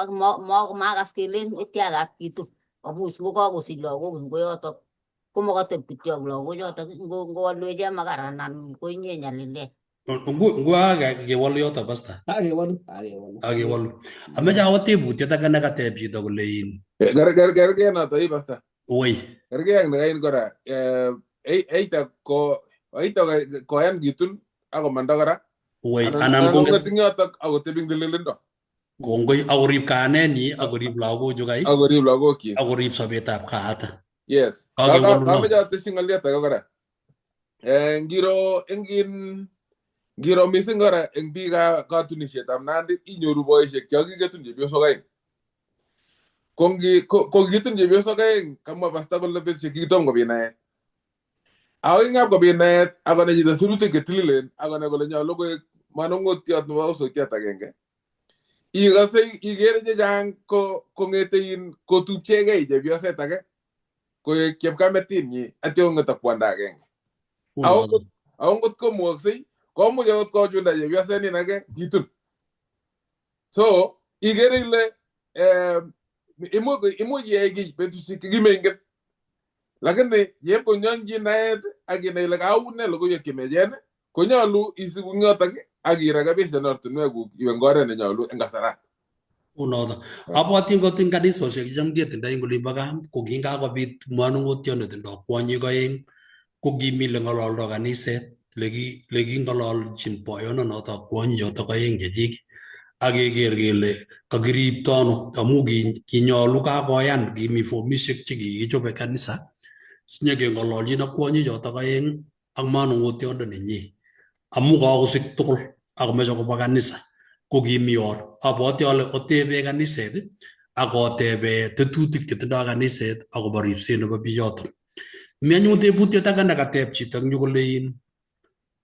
makas kelen itiakat kitun amu is ngokakosich lagok eng koyotok komakateb kityo ak lagochotok ngowolwech Chemakar anan ko inye nyalilet. Ngu kewolu yoto Pastor. Kakewolu, kakewolu. Kakewolu. Ameche awo tebutiet age nekateb chito kole in. Kerkei noto ii Pastor. Woi. Kerkei ak nekain kora. Either ko either koyan kitun akomanda kora. Woi anan konget eng yotok akotebi eng tililindo. Kongoi akorib kayanenyi akorib lagochu kai. Akorib lagokyik. Akorib sobetab kaata. Yes. Kameche atesyi ng'olyot age kora. Ngiro eng ngiro mising kora eng biikab katunisietab Nandi inyoru boisiek cho kiketun chepyosok aeng. Ko kikitun chepyosok aeng kamwa Pastor kole betusiek kikitom kobit naet. Ako kingap kobit naet akonai chito sirutik chetililen akonai kole nyolu koek manung'otiot nebo osotiot agenge. Ikose ikere chechang ko kong'ete in kotupchegei chepyoset age koek chepkametinyi atyo kong'et ak kwanda agenge. Ako ngot komukoksei komuch akot kochunda chepyoset nin age kitun. So ikere ile imuch iyai kiy betusiek chekimengen. Lakini yep konyonchi naet ak inai ile kaune logoiwek chemiachen konyolu isibu eng yotok ak irekebishan ortinwekuk iwe eng oret nenyolu eng kasarat. Unoto. Abwati ngot eng kanisosiek checham ketindoi eng olimbo gaa ko kingakobit manung'otiot netindoi kwonyik aeng ko kimi le ng'ololdo kaniset leking'ololjin boyondonoto kwonyichotok aeng chechik ak keker kele kakiripto ano amu kinyolu kakoyan kimi fomisiek chekikichobe kanisa sinyekeng'ololjin ak kwonyichotok aeng ak manung'otiondo nenyi amu kakosik tugul akomeche kobwa kanisa ko kimi or. Abwati ale otebe kaniset ak otebe tetutik chetindoi kaniset akobo ripset nebo bichotok. Mi anyun tebutiet age nekateb chito eng yu kole in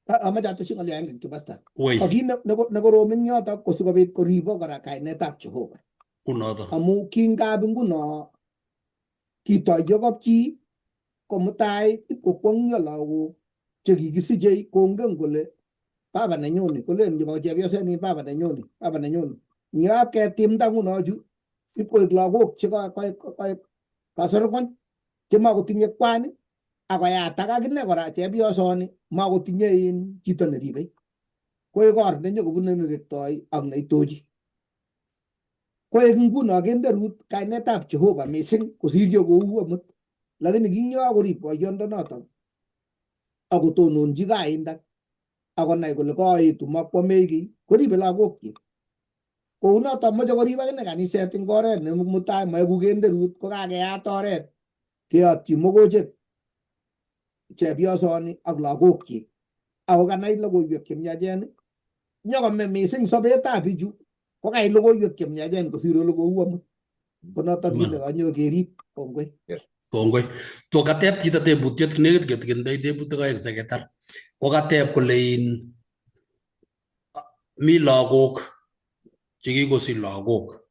Amache atesyi ng'olyo agenge kityo Pastor. Woi. Ko kit nekorom eng yotok ko sikobit koribok kora kainetab Jehova. Unoto. Amu kingap nguno kitoiyo kapchi ko mutai ipkokwong'yo lagok chekikisichei kongen kole baba nenyoni kolen chebo chepyoset nin baba nenyoni baba nenyoni. Ngap ketimda nguno chu ipkoek lagok che koek kasorokony chemakotinye kwan akoyatak akine kora chepyosoni makotinye in chito neribei. Koek or nenyokobune nerektoi ak neitochi. Koek nguno kenderut kainetab Jehova mising kosir yo kou amut. Lakini kinyo korib boyondonotok akotononchi kaindak akonai kole koetu makwamei kiy koribe lagokyik. Kounoto moche korib akine kaniset eng oret ne mutai maeku kenderut ko kakeyat oret keyotyi mokochek chepyosoni ak lagokyik. Ako kanai logoiwek chemiachen nyokome mising sobetab bichu kokait logoiwek chemiachen kosir ole kou amut. Konotok kit nekanyo kerib. Kongoi. Kongoi. To kateb chito tebutiet nekit ketikindoi tebutik aeng siketar. Ko kateb kole in mi lagok chekikosich lagok.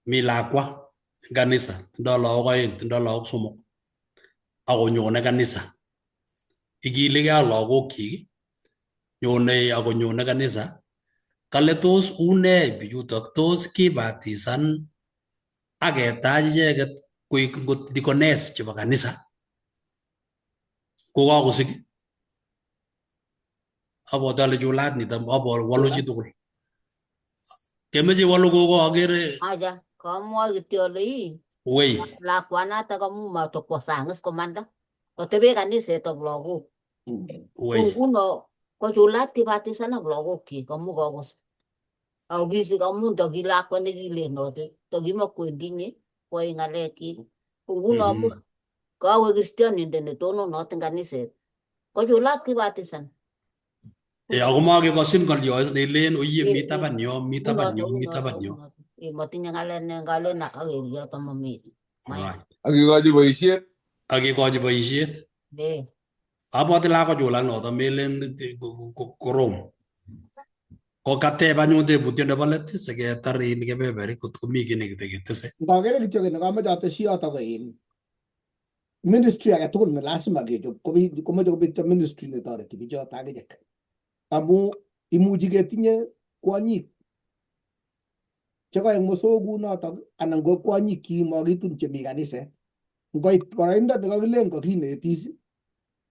Mi lakwa eng kanisa, tindoi lagok aeng, tindoi lagok somok. Akonyone kanisa. Ikilikei ak lagokyik, nyone akonyone kanisa. Kale tos une bichutok, tos kibatisan ak ketach icheket koik ngot deaconess chebo kanisa. Ko kakosik. Abwati ale chulat nito, abwati walu chitugul. Kemeche iwalu gogo akere. Aja, kamwoe kityo ale ii. Wei. Lakwanatak amu matokwo sang is komanda. Kotebe kaniset ak lagok. Wei. Nguno kochulat kibatisan ak lagokyik amu kakosik. Ako kisik amu ndoki lakwa nekilenoti tokimakwendi inye koyai ng'alekyik. Ko nguno kowe kristianindet netononot eng kaniset kochulat kibatisan. Ako makekosin ng'olyo nelen oiye mi taban yo, mi taban yo, mi taban yo. Motinye ng'alek ne ngalen aker yoto momi. Alright. Ak ikochi boisiet. Ak ikochi boisiet. Abwati lakochulak noto melen korom. Ko kateb anyun tebutiet nebo let siketar in kebeberi kot komi kiy nekiteketese. Ngokere kityo kiy nekamoche ateshi yoto ko in ministry age tugul ne lazima kechob komoche kobityo ministry netoreti bichoto akichek. Amu imuchi ketinye kwonyik chekaek mosok kunotok anan ko kwonyik chekimokitun chemi kaniset. Ngoit boroindo nekakilen kakinetis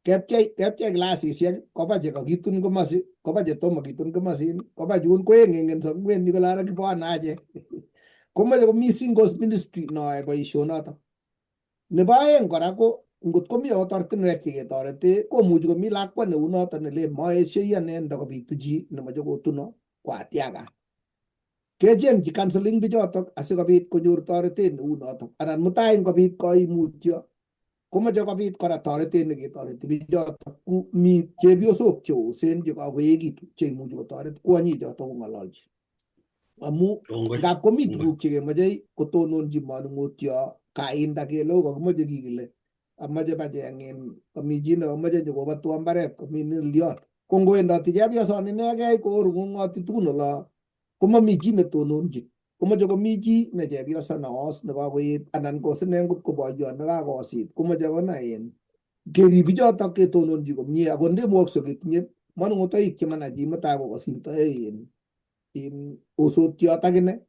kepchei klasisiek koba chekakitun komosi koba chetomo kitun komosin koba chun koeng'eng'enso wendi kole ara kibono achek. Komoche komi singles ministry noe boisionotok. Nebo aeng kora ko ngot komi akot ortinwek cheketorete komuchi komi lakwa neu noto nelen maesioi ane ndakobitu chi nemoche kotuno koatiaka. Kechengchi counseling bichotok asikobit konyor toretet neu notok anan mutai ngobit koimutyo komoche kobit kora toretet neketoreti bichotok. Mi chepyosok cheosen chekakoekitu cheimuchi kotoret kwonyichotok kong'ololchi. Amu ngap komi tuguk chekemoche kotononchi manung'otyo kainda kele o kakimoche kikile amoche bacheng in komi chi nekamoche nyokobatwo mbaret komi nelion. Ko ngowendoti chepyosoni inegei koorung'ong'oti tugun olo komomi chi netononchin. Komoche komi chi ne chepyoso neos nekakoet anan ko sine ngot ko boiyot nekakosit komoche konai in kerib bichotok ketononchi komie ako ndemukokse ketinye manung'otoik chemanai chi mutai kokosirtoe in osotiot akine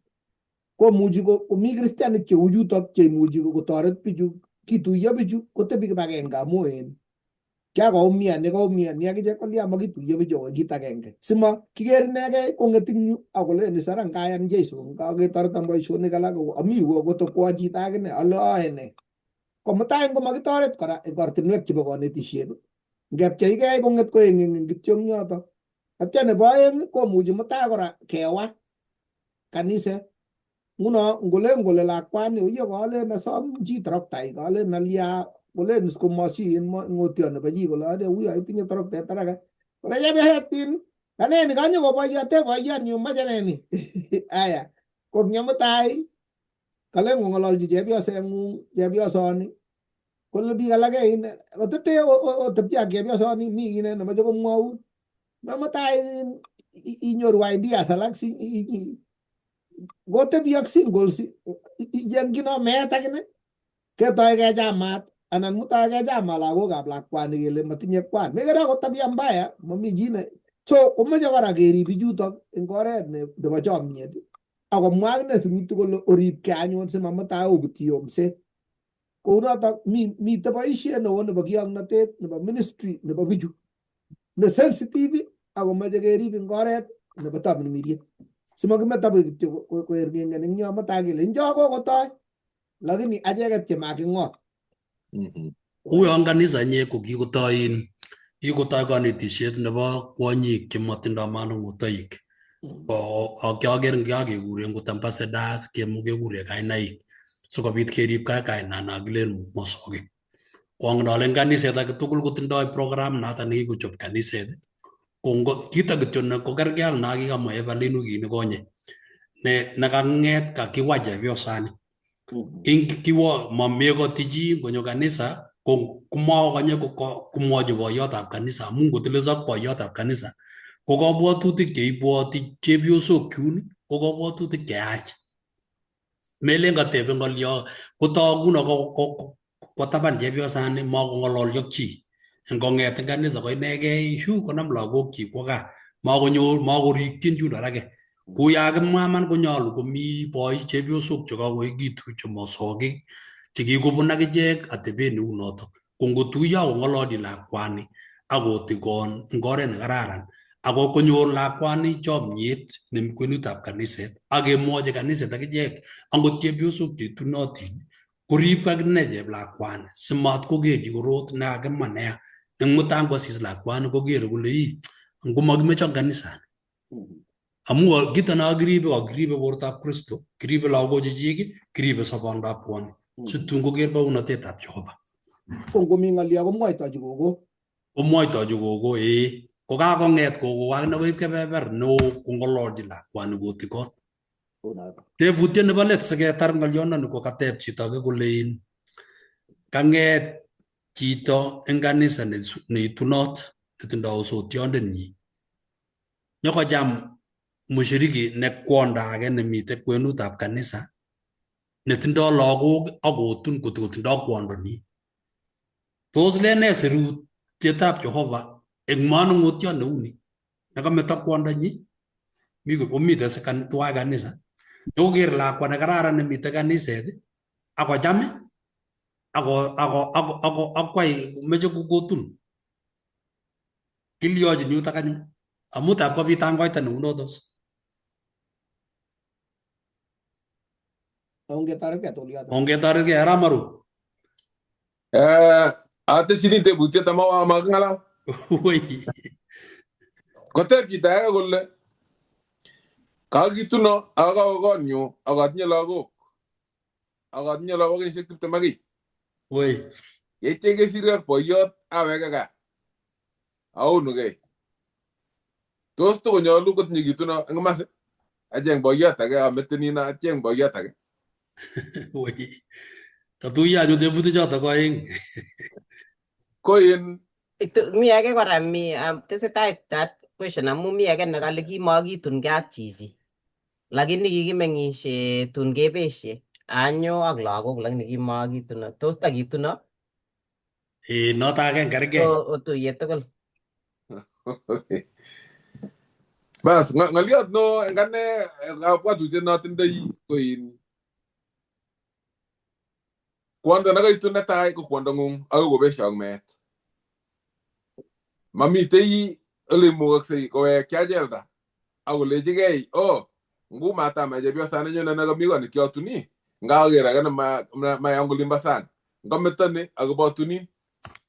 komuchi komi kristianik cheu chutok cheimuchi kotoret bichu kituiyo bichu kotebi kibagenge amu en kiakoumian yekaumian akichek kolia makituiyo bichu koik kit agenge sima kiker inegei kong'et eng yu akolen isara ngayan Jesu kaketoreton boisionik alak ami yu akotokwo chito akine ale aae ne. Ko mutai ngomakitoret kora eng ortinwek chebo konetisiet ngepcheigei kong'et koeng'eng kityo eng yoto. Atya nebo aeng komuchi mutai kora kewa kaniset. Nguno ngolen kole lakwani oiye kolen asom chi toroktai kolen alia kolen is komosi ng'otyo nebo chi kole ade uyo itinye toroktet araka. Kole chepyoset in kaneni kanyo koboiyote boiyonyu moche neni. Aya ko mutai kalen kong'ololchi chepyoseng'ung chepyosoni kole biik alake in kotete otepche ak chepyosoni mi kit nemoche komwoun. Mutai inyoru ideas alak si ngotebi ak singles ichengchino meet akine ketoi kechamat anan mutai kechamat lagokab lakwani kele motinye kwan. Mekere akot tabia mbaya momi chi ne so komoche kora kerib bichutok eng oret nebo chomiet akomwa akine sirutik kole oribkei anyun simamutai obutyi yomset. Kounotok mite boisiet neo nebo kioknotet nebo ministry nebo bichu ne sensitive akomoche kerib eng oret nebo tamirmiriet. Simakimeto kityo koerng'engen eng yo mutai kele njo kokotoi lakini acheket chemaking'ot. Uyon kanisa inye ko kikotoi kikotoi konetisiet nebo kwonyik chemotindoi manung'otoik. Kiaker kikuren ngot ambassadors kekure kainaik sikobit kerib kainana kilen mosokik. Ko angen ale en kaniset age tugul kotindoi program noto nekikochob kaniset. Ko kito kityo ne kokerkei ak nakikamwa Evelyn wikit nikonye ne nekang'et kakiwa chepyosani. Kiwo mamekoti chi ngonyo kanisa ko komakonye komwochi boiyotab kanisa amu ngoteleso ak boiyotab kanisa ko kabwatutik cheibwoti chepyosok chun ko kabwatutik cheyach. Melen katebe ng'olyo kotok nguno kwo taban chepyosani makong'ololchi ak chi. Ngong'et eng kanisa ko inegei shu konam lagokchik kwo gaa. Makonyor makorikyin chun alake. Kou yakimwa iman konyolu komi boik chepyosok chekakoekitu chemosokik chekikobun akichek atebet neu notok. Ko ngotuiyo akong'ololchi lakwani akotikon eng oret nekararan ako konyor lakwani chomiet nemi kwenutab kaniset ak kemwochi kaniset akichek angot chepyosok cheitunotin korib akine cheplakwani simat kokerchi korot nekakimwa neya. Eng mutai ngwasis lakwani kokere kole ii ngomakimechon kanisani. Amu kito ne kakiribe kakiribe bortab Kristo, kiribe lagok chechik, kiribe sobondab kwony. Situn koker baunatetab Jehova. Ko ngomi ng'olyo komwoitochi gogo. Komwoitochi gogo ee. Kokakong'et gogo akine koib kebeber neo kong'ololchi lakwani kotikon. Kounoto. Tebutiet nebo let siketar ng'olyondoni ko kateb chito age kole in kang'et chito eng kanisa neitunot netindoi osotiondenyi nyokocham mushiriki ne kwondo age nemite kwenutab kanisa netindoi lagok akotun kotokotindoi kwondonyi. Tos lene sirutietab Jehova eng manung'otiot neuni nekameto kwondonyi mi komite tuwai kanisa nyokoker lakwa nekararan nemite kaniset akocham ako ako ako ako akwai meche kotun kilyochin yutok anyun amu tab kobit tangoita neunotos. Ongetoretkei tugul yoto. Ongetoretkei Aramaru. Atesyini tebutiet amaking'alal. Woi. Koteb chito age kole kakituno ak kawe konyu ak atinye lagok ak atinye lagok kenyisiek 20 ak kiy. Woi. Yeityo kesirgei ak boiyot aweke gaa aunugei. Tos tokonyolu kotinye kituno eng komasi? Acheng boiyot age amete nino acheng boiyot age. Woi. Tatuiyo anyun tebutik chotok oeng. Ko in Mi age kora mi tesetai that question amu mi age nekale kimakitunkei ak chichi lakini kikimeng'ishe tun kebeshe anyo ak lagok lakini kimakituno tos takituno Eh, noto agenge kergei. So otuye tugul. Bas ng'oliot no eng ane kabwatutiet notindoi ko in kwondo nekaitun netai ko kwondong'ung akoi kobesho ak meet. Mamitei ole imukoksei kowek kiachelda akolechigei oh ngumatamach chepyosani nyone nekami ko nekiatuni ngaker age nemaya eng olimbo sang ngameto ni akobo tunin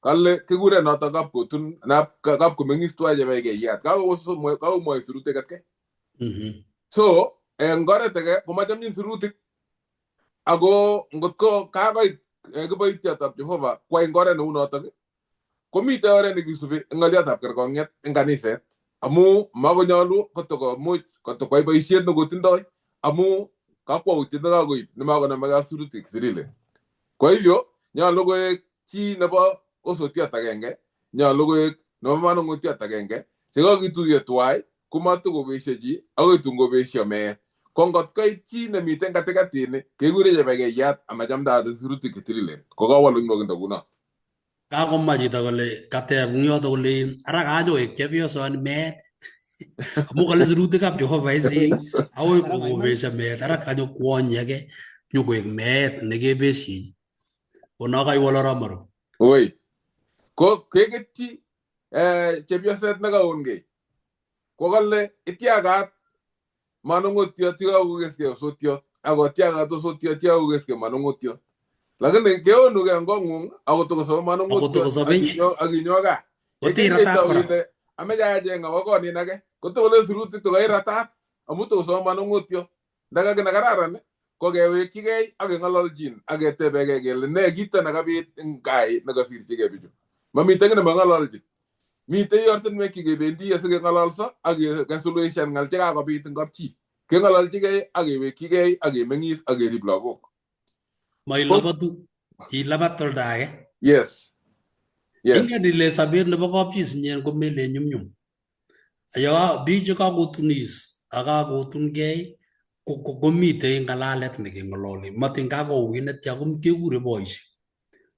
kale kikure noto kapkotun kapkomeng'is tuwai chebekeiyat kakomwoi sirutik atkei. So eng oret age komachamchin sirutik ako ngotko kakoit kiboityotab Jehova kwai eng oret neu notok komitei oret nekisubi eng ng'oliotab kerkong'et eng kaniset amu makonyolu kotokomuch kotokwai boisiet nekotindoi amu kakwautiet nekakoib nemakonomegei ak sirutik sirilen. Kwa hivyo nyolu koek chi nebo osotiot agenge, nyolu koek nebo manung'otiot agenge chekakituiyo tuwai komatokobesio chi akoi tun kobesio meet. Ko ngot koit chi nemiten katikati ni kekure chepekeyat amachamdaat eng sirutik chetililen kokawol eng nwokindo kuno. Kakomwa chito kole kateb eng yoto kole ara kanyoek chepyosoni meet amu kale sirutikab Jehova isi akoi kokobesio meet ara kanyo kwony age nyokoek meet nekebesyechi kono kaiwol Aramaru. Oi ko keketyi chepyoset nekaonkei ko kale ityakat manung'otiot chekakokeskei osotiot ako tiakat osotiot chekakokeskei manung'otiot lakini keonugei eng kong'ung akotokosobe manung'otiot akinyo gaa. Kotiiratat kora. Ameche acheng awo konin age kotokole sirutik tokairatat amu tokosobe manung'otiot ndaka kiy nekararan ko kewekchigei ak keng'ololchin ak ketebegei kele ne kito nekabit eng kai nekasirchigei bichu. Mamitei kiy nemang'ololchin. Mitei ortinwek chekebendi asikeng'ololso ak kesuluhishan ng'al chekakobit eng kapchi. Keng'ololchigei ak kewekchigei ak kemeng'is ak kerib lagok. Mailabatu, ilabat olda age. Yes. Yes. Ingen ile sobet nebo kapchi sinyen komelen nyumnyum. Yo biik chekakotunis ak kakotunkei komitei ng'alalet nekeng'ololi matin kakouit netya kekure boisiek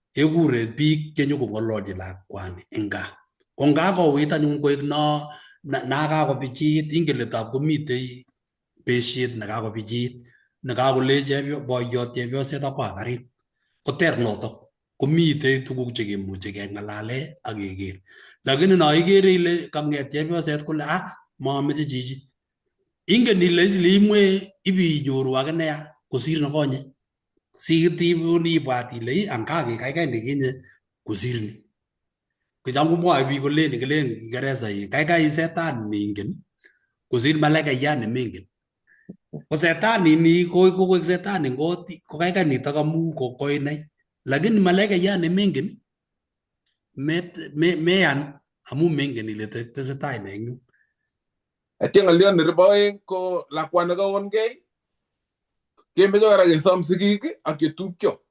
kekure biik chenyokong'ololchi lakwani eng gaa. Ko ngakouit anyun koek no nakakopichit ingen ile tab komitei besiet nekakopichit nekakolech boiyot chepyoset akoi abarin koter notok komitei tuguk chekemuche keng'alale ak keker. Lakini no ikere ile kang'et chepyoset kole ah mameche chichi ingen ile imwe ibinyoru age neya kosir nekonye sikitibun ibwat ile anga kikaikai nekinye kosir ni. Kicham komwoe biik kolen kilen Kiingereza kaikai isetan neingen kosir malaikayat nemengen. Ko setani ni ko kokoek setani ngot ko kaikai nitok amu ko koinai. Lakini malaikayat nemengen meyan amu mengen ile tesetai ne eng yun. Atya ng'olyo nerube oeng ko lakwa nekaonkei kemeche kora kesom sigik ak chetupcho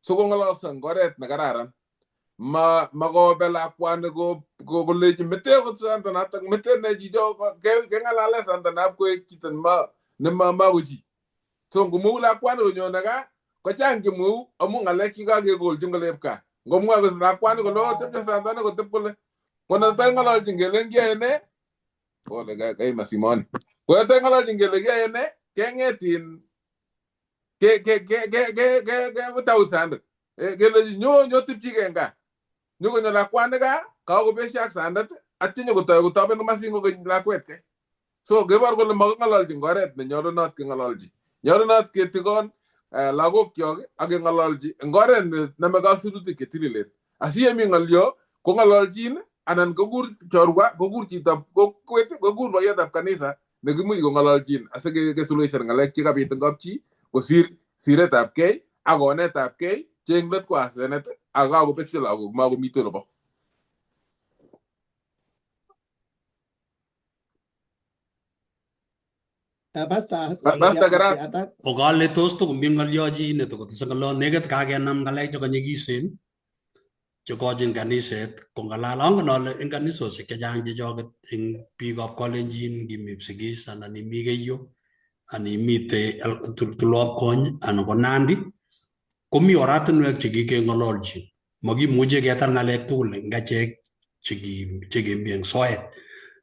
sikong'ololso eng oret nekararan. Ma makobe lakwani kolechi mete akot sandanatak mete ne chicho keng'alale sandanap koek chito nema mako chi. So ngomou lakwani konyone gaa kochang chemwou amu ng'alek chekakekolchi ngolep gaa. Ngomwa lakwani kole oh tepche sandani kotep kole konetai ng'ololchin kelen kiyoe nee pole kaima simoni. Konetai ng'ololchin kele kiyoe nee keng'et in ke ke ke ke ke ke kemut sandet. Kelechi nyo nyo tepchigei eng gaa. Nyo konyo lakwani gaa kakobesho ak sandet atya nyokotoi kotoben komasin kokeny lakwet kei. So kebor kole making'ololchi eng oret nenyolunot keng'ololchi. Nyolunot ketikon lagokyok ak keng'ololchi eng oret nenomegei ak sirutik chetililen. Asiyemi ng'olyo kong'ololchin anan kokur chorwa, kokur chitab kokwet, kokur boiyotab kanisa nekimuch kong'ololchin asikesuluhishan ng'alek chekabit eng kapchi kosir siretab kei ak onetab kei che eng let ko asenet ak kakobesyo lagok makomitei olebo. Pastor, Pastor Karat. Okale tos tokomi ng'olyo chi netokotese ng'olyo nekit kakenam ng'alek chekanyikisen chekochin kaniset kong'alal. Angen ale eng kanisosiek chechang chechoket eng biikab Kalenjin ngimi Kipsigis anan imi Keiyo anan imite Tulwop Kony anan ko Nandi komi oratinwek chekikeng'ololchin. Makimuche ketar ng'alek tugul eng achek chekemi eng soet.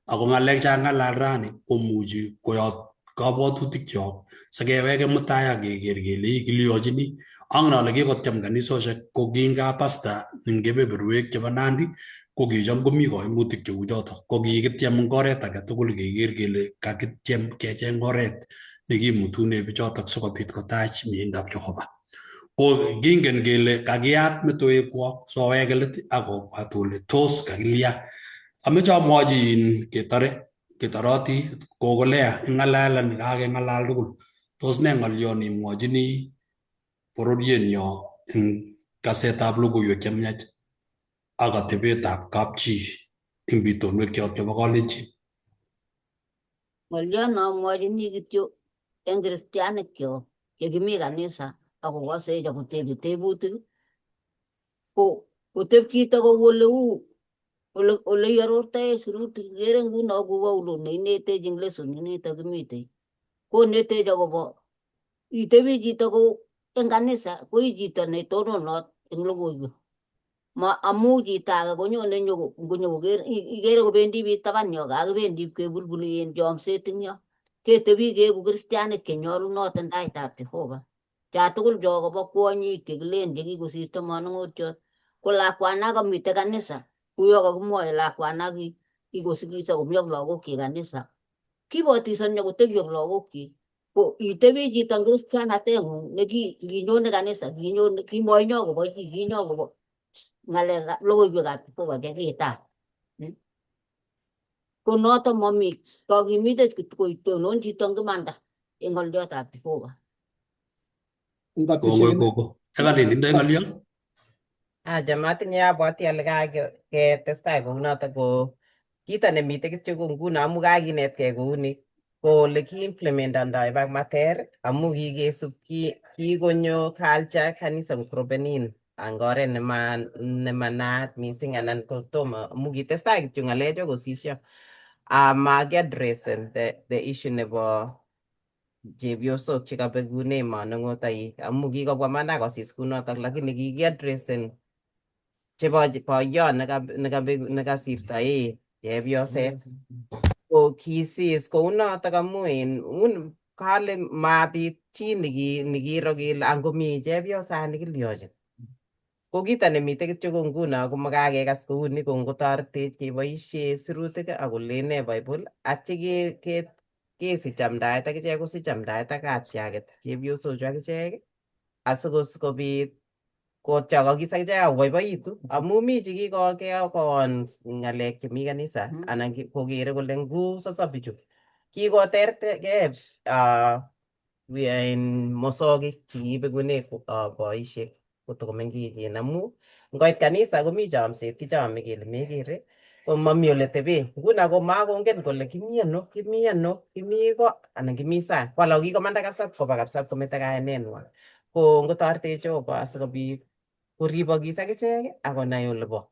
Ako ng'alek chekaking'alal rani komuchi koyot kabwatutik kyok sikeweke mutai akeker kele kilyochini. Angen ale kikotyem kanisosiek ko kinga pastor eng kebeberwek chebo Nandi ko kicham komi kaimutik cheu chotok. Ko kikityem eng oret age tugul keker kele kakityem kecheng oret nekimutune bichotok sikobit kotach mieindab Jehova. Ko kingen kele kakiyat metoekwok soweke let akobwat ole tos kakilya. Ameche amwochi ketore ketoroti kokolea ing'alalan kakeng'alal tugul. Tos ne ng'olyo neimwochini bororienyo eng kasetab logoiwek chemiach ak atebetab kapchi eng bitonwek kyok chebo Kalenjin? Ng'olyo neamwochini kityo eng kristianik kyok chekimi kanisa akokosech akotebi tebutik ko koteb chito kou oleu ole iarortoe sirutik. Ikere nguno kou Paulo neinetech eng lesson inito kimitei konetech akobo itebi chito kou eng kanisa ko i chito netononot eng logoiwek. Ma amu chito age konyone nyokoker ikere kobendi biik taban yo kakibendi kebulbuli en chomset eng yo ketebi keeku kristianik chenyolunot eng taitab Jehova. Cha tugul cho kobo kwonyik chekilen chekikosirto manung'otiot ko lakwana kamite kanisa kuyo kakimwoe lakwana kikosikis akomi ak lagokyik kanisa kibotisoni akotebi ak lagokyik. Ko itebi chito eng kristianateng'ung nekinyone kanisa kinyone kimoinyo akobo chi kinyo akobo ng'alekab logoiwekab Jehova chekitar. Ko noto momi kakimitet koitonon chito eng imanda eng ng'oliotab Jehova. Kongoi koko. Evelyn, indoi ng'olyo? Acha matinye abwati ale kaketestai kounotok ko kito nemite kityo ko nguno amu kakinetkei kouni ko ole kiimplementondoi mater amu kikesub kikonyo culture kanisa kokrobenin ang oret nemanaat mising anan kotomo amu kitestai kityo ng'alechu kosisyo makiaddressen the issue nebo chepyosok chekabekune manung'otoik amu kikobwa mana kosis kunotok lakini kikiaddressen chebo boiyot nekasirto chepyoset ko kisis kounotok amu en kale mabit chi nekiro kele angomi chepyosani kilyochin. Ko kito nemite kityo ko nguno komakakekas kouni ko ngotoretech keboishe sirutik ak kolen nee Bible atya kesich amdaet akichek kosich amdaet ak katyaket chepyosochu akichek asikobit kotyokokis akichek akoboiboitu amu mi chekikoon ng'alek chemi kanisa anan kokere kole ngusoso bichu kikotertergei. Mosogik chekibekune boisiek kotokomengechen amu ngoit kanisa komi chomset kichome kele mekere ko mami ole teben nguno ko makongen kole kimi ano kimi ano kimi ko anan kimi sang ko alak kikomanda kabisa koba kabisa kometo kayanenwa ko ngotoretech Jehova asikobit koribokis akichek akonai ole bo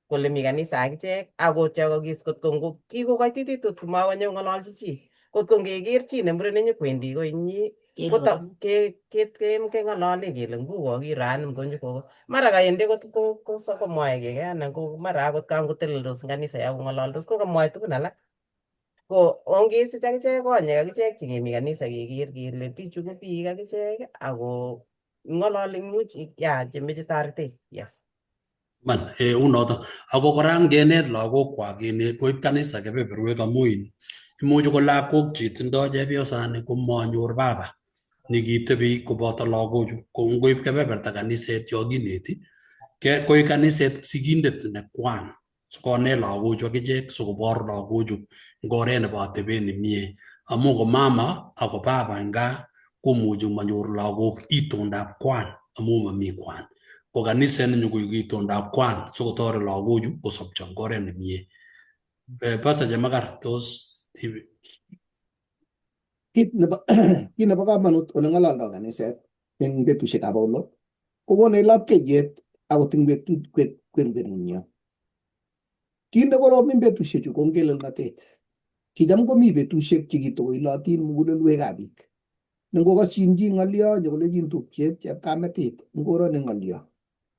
kole mi kanisa akichek akochokokis kotko kikokoitititut komakonyo ng'ololchi chi kotko ngeker chi ne muren nyokwendi koinyi keng'olole kele nguwo kiro anom konyo ko mara kaendi komwoe kiy anan ko mara akot kangoteleldos eng kanisa ya kong'ololdos ko kamwoe tugun alak ko ongesich akichek konyek akichek chekemi kanisa keker kele bichu ko biik akichek ako ng'ololi much ya chemeche toretet, yes. Man, unoto. Ako kora ngenet lagokwak kinet koib kanisa kebeberwek amu in imuchi ko lagok chetindoi chepyosani komanyor baba nikitebi koboto lagochu ko ngoib kebeberta kaniset yo kineti ke koik kaniset sigindet ne kwan sikonet lagochu akichek sikobor lagochu eng oret nebo atebet nemie amu ko mama ako baba eng gaa komuchi manyor lagok itondab kwan amu mami kwan ko kaniset nenyokoik itondab kwan sikotoret lagochu kosopcho eng oret nemie. Pastor Chemakar, tos Kit nebo komonut ole ng'ololdo kaniset eng betusiekab Paulo kokonech lapkeiyet akot eng betut kwenunyo. Kit nekorom eng betusiechu ko ngelelnatet. Kicham komi betusiek chekitokoilotin mugulelwekab biik. Nengokosyin chi ng'olyo nyokolechin tupchet chepkametit ngoro ni ng'olyo.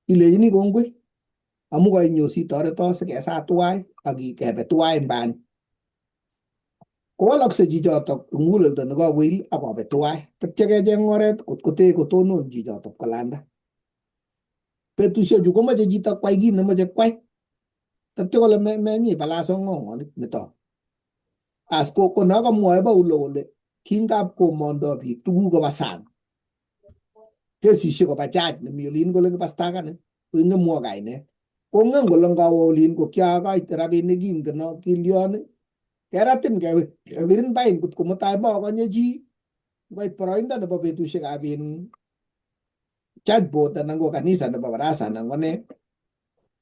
Ilechini kongoi amu kainyo sitoreto sikesa tuwai ak kebe tuwai eng bani. Kowalakse chichotok eng muguleldo nekakoil akobe tuwai. Tatya kecheng oret kot kote kotonon chichotok kolanda. Betusiechu komoche chito kwai kit nemoche kwai. Tatya kole menyi balaso ng'ong'onik meto. As ko no kamwoe Paulo kole kingap komondo biik tuguk koba sang. Kesisiek koba judge nemi olin kole kibastakanin koingemwo kainet. Kongen kole ngawo olin ko kiakoite rabinik kingeno kilion keratin kewirin bain kot ko mutai mokonye chi ngoit boroindo nebo betusiekab in church board anan ko kanisa nebo barasa anan ko ne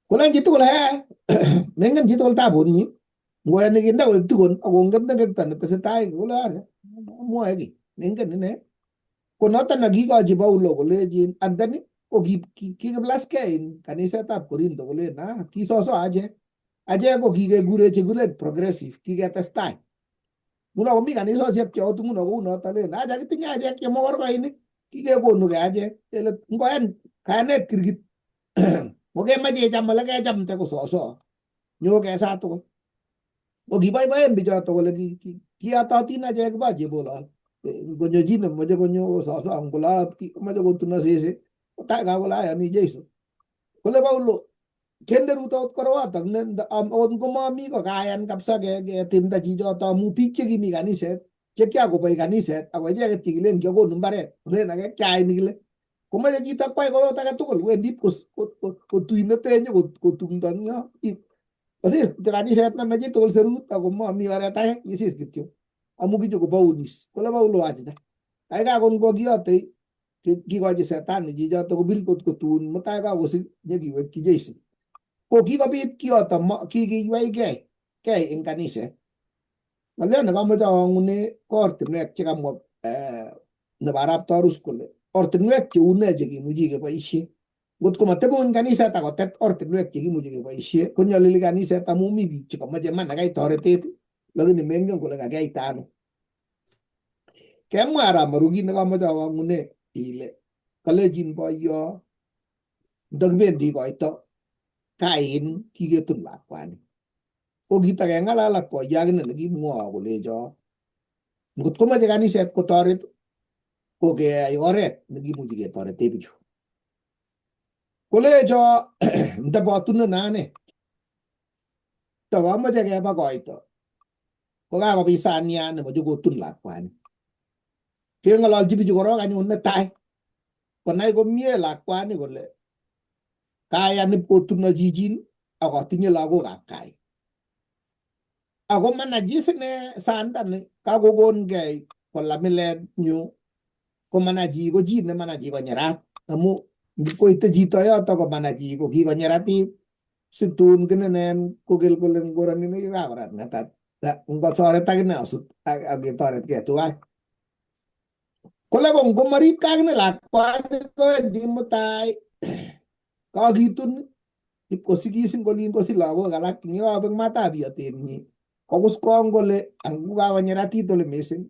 kolen chitugul he mengen chitugul tabunyi ngoyani kinde koek tukun akongen tekekto netesetai kole are mwoe ki mengen ine ko noton nekikochi Paulo kolechin and then ko kikiplaskei in kanisetab Korinto kolen ah kisoso achek achek ko kikekure chekuren progressive kiketestai nguno komi kanisosiek cheot nguno kou noto len acha kitinye achek chemokorkoinik kikekonukei achek kele ngoyan kayanet kirkit ngokemoche icham ole kechamte kososo nyo kesa tugul ko kiboiboen bichoto kole kiyototin achek bo chebolon ngonyo chi nemoche konyo kososo ngolot moche kotuno sese kotai kakole ayoni Jesu kole Paulo kende rutot koroatok akot ngomami ko kayan kabisa ketimda chichoto amu biik chekimi kaniset chekiakoboi kaniset ako icheket chekilen kiakonu mbaret kolen ake kiai nikile komoche chito kwai korot age tugul wendi kotui metenyi kotumdo yo kosis kaniset name chitugul serut ako mami oret age kisis kityo amu kichokobounis kole Paulo achicha kaikai kon kokiyote kikochi setani chichoto kobir kot kotun mutai kakosir nyekiwekyi Jesu ko kikobit kiyoto kikiywei kei eng kaniset ng'olyo nekamoche awang'une ko ortinwek chekamwa nebo arap Tarus kole ortinwek cheu nee chekimuchi keboisie ngot komatebon kaniset akotet ortinwek chekimuchi keboisie konyolili kaniset amu mi biik chekamoche iman akai toretet lakini mengen kole kakiyaita ano kemwa arap Maru kit nekamoche awang'une ile kalechin boiyo ndokibendi koito kain kiketun lakwani ko kitakeng'alal ak boiyo akine nekimwoa kolecho ngot komoche kaniset kotoret ko keyai oret nekimuchi ketorete bichu kolecho ndebotunon ane tokomoche keba koito ko kakobit sanian nemoche kotun lakwani keng'ololchi bichu korok anyun netai konai komie lakwani kole kayan ipkotuno chichin ak atinye lagokab kai ako manachis ine sandani kakokongei kola milet nyu Ko mana chi ko chi ne mana chi konyerat amu koite chito yoto ko mana chi ko kikonyeratit situn kinenen kokel kole ngoroni kakorat ng'atat ngotoret akine osut ak ketoretkei tuwai. Kole ko ngomaripkei akine lakwani kowendi mutai kakitun ipkosikis ing olin kosich lagok alak ing yekabek matab iyotenyi kokuskong kole angu kakonyeratit ole mising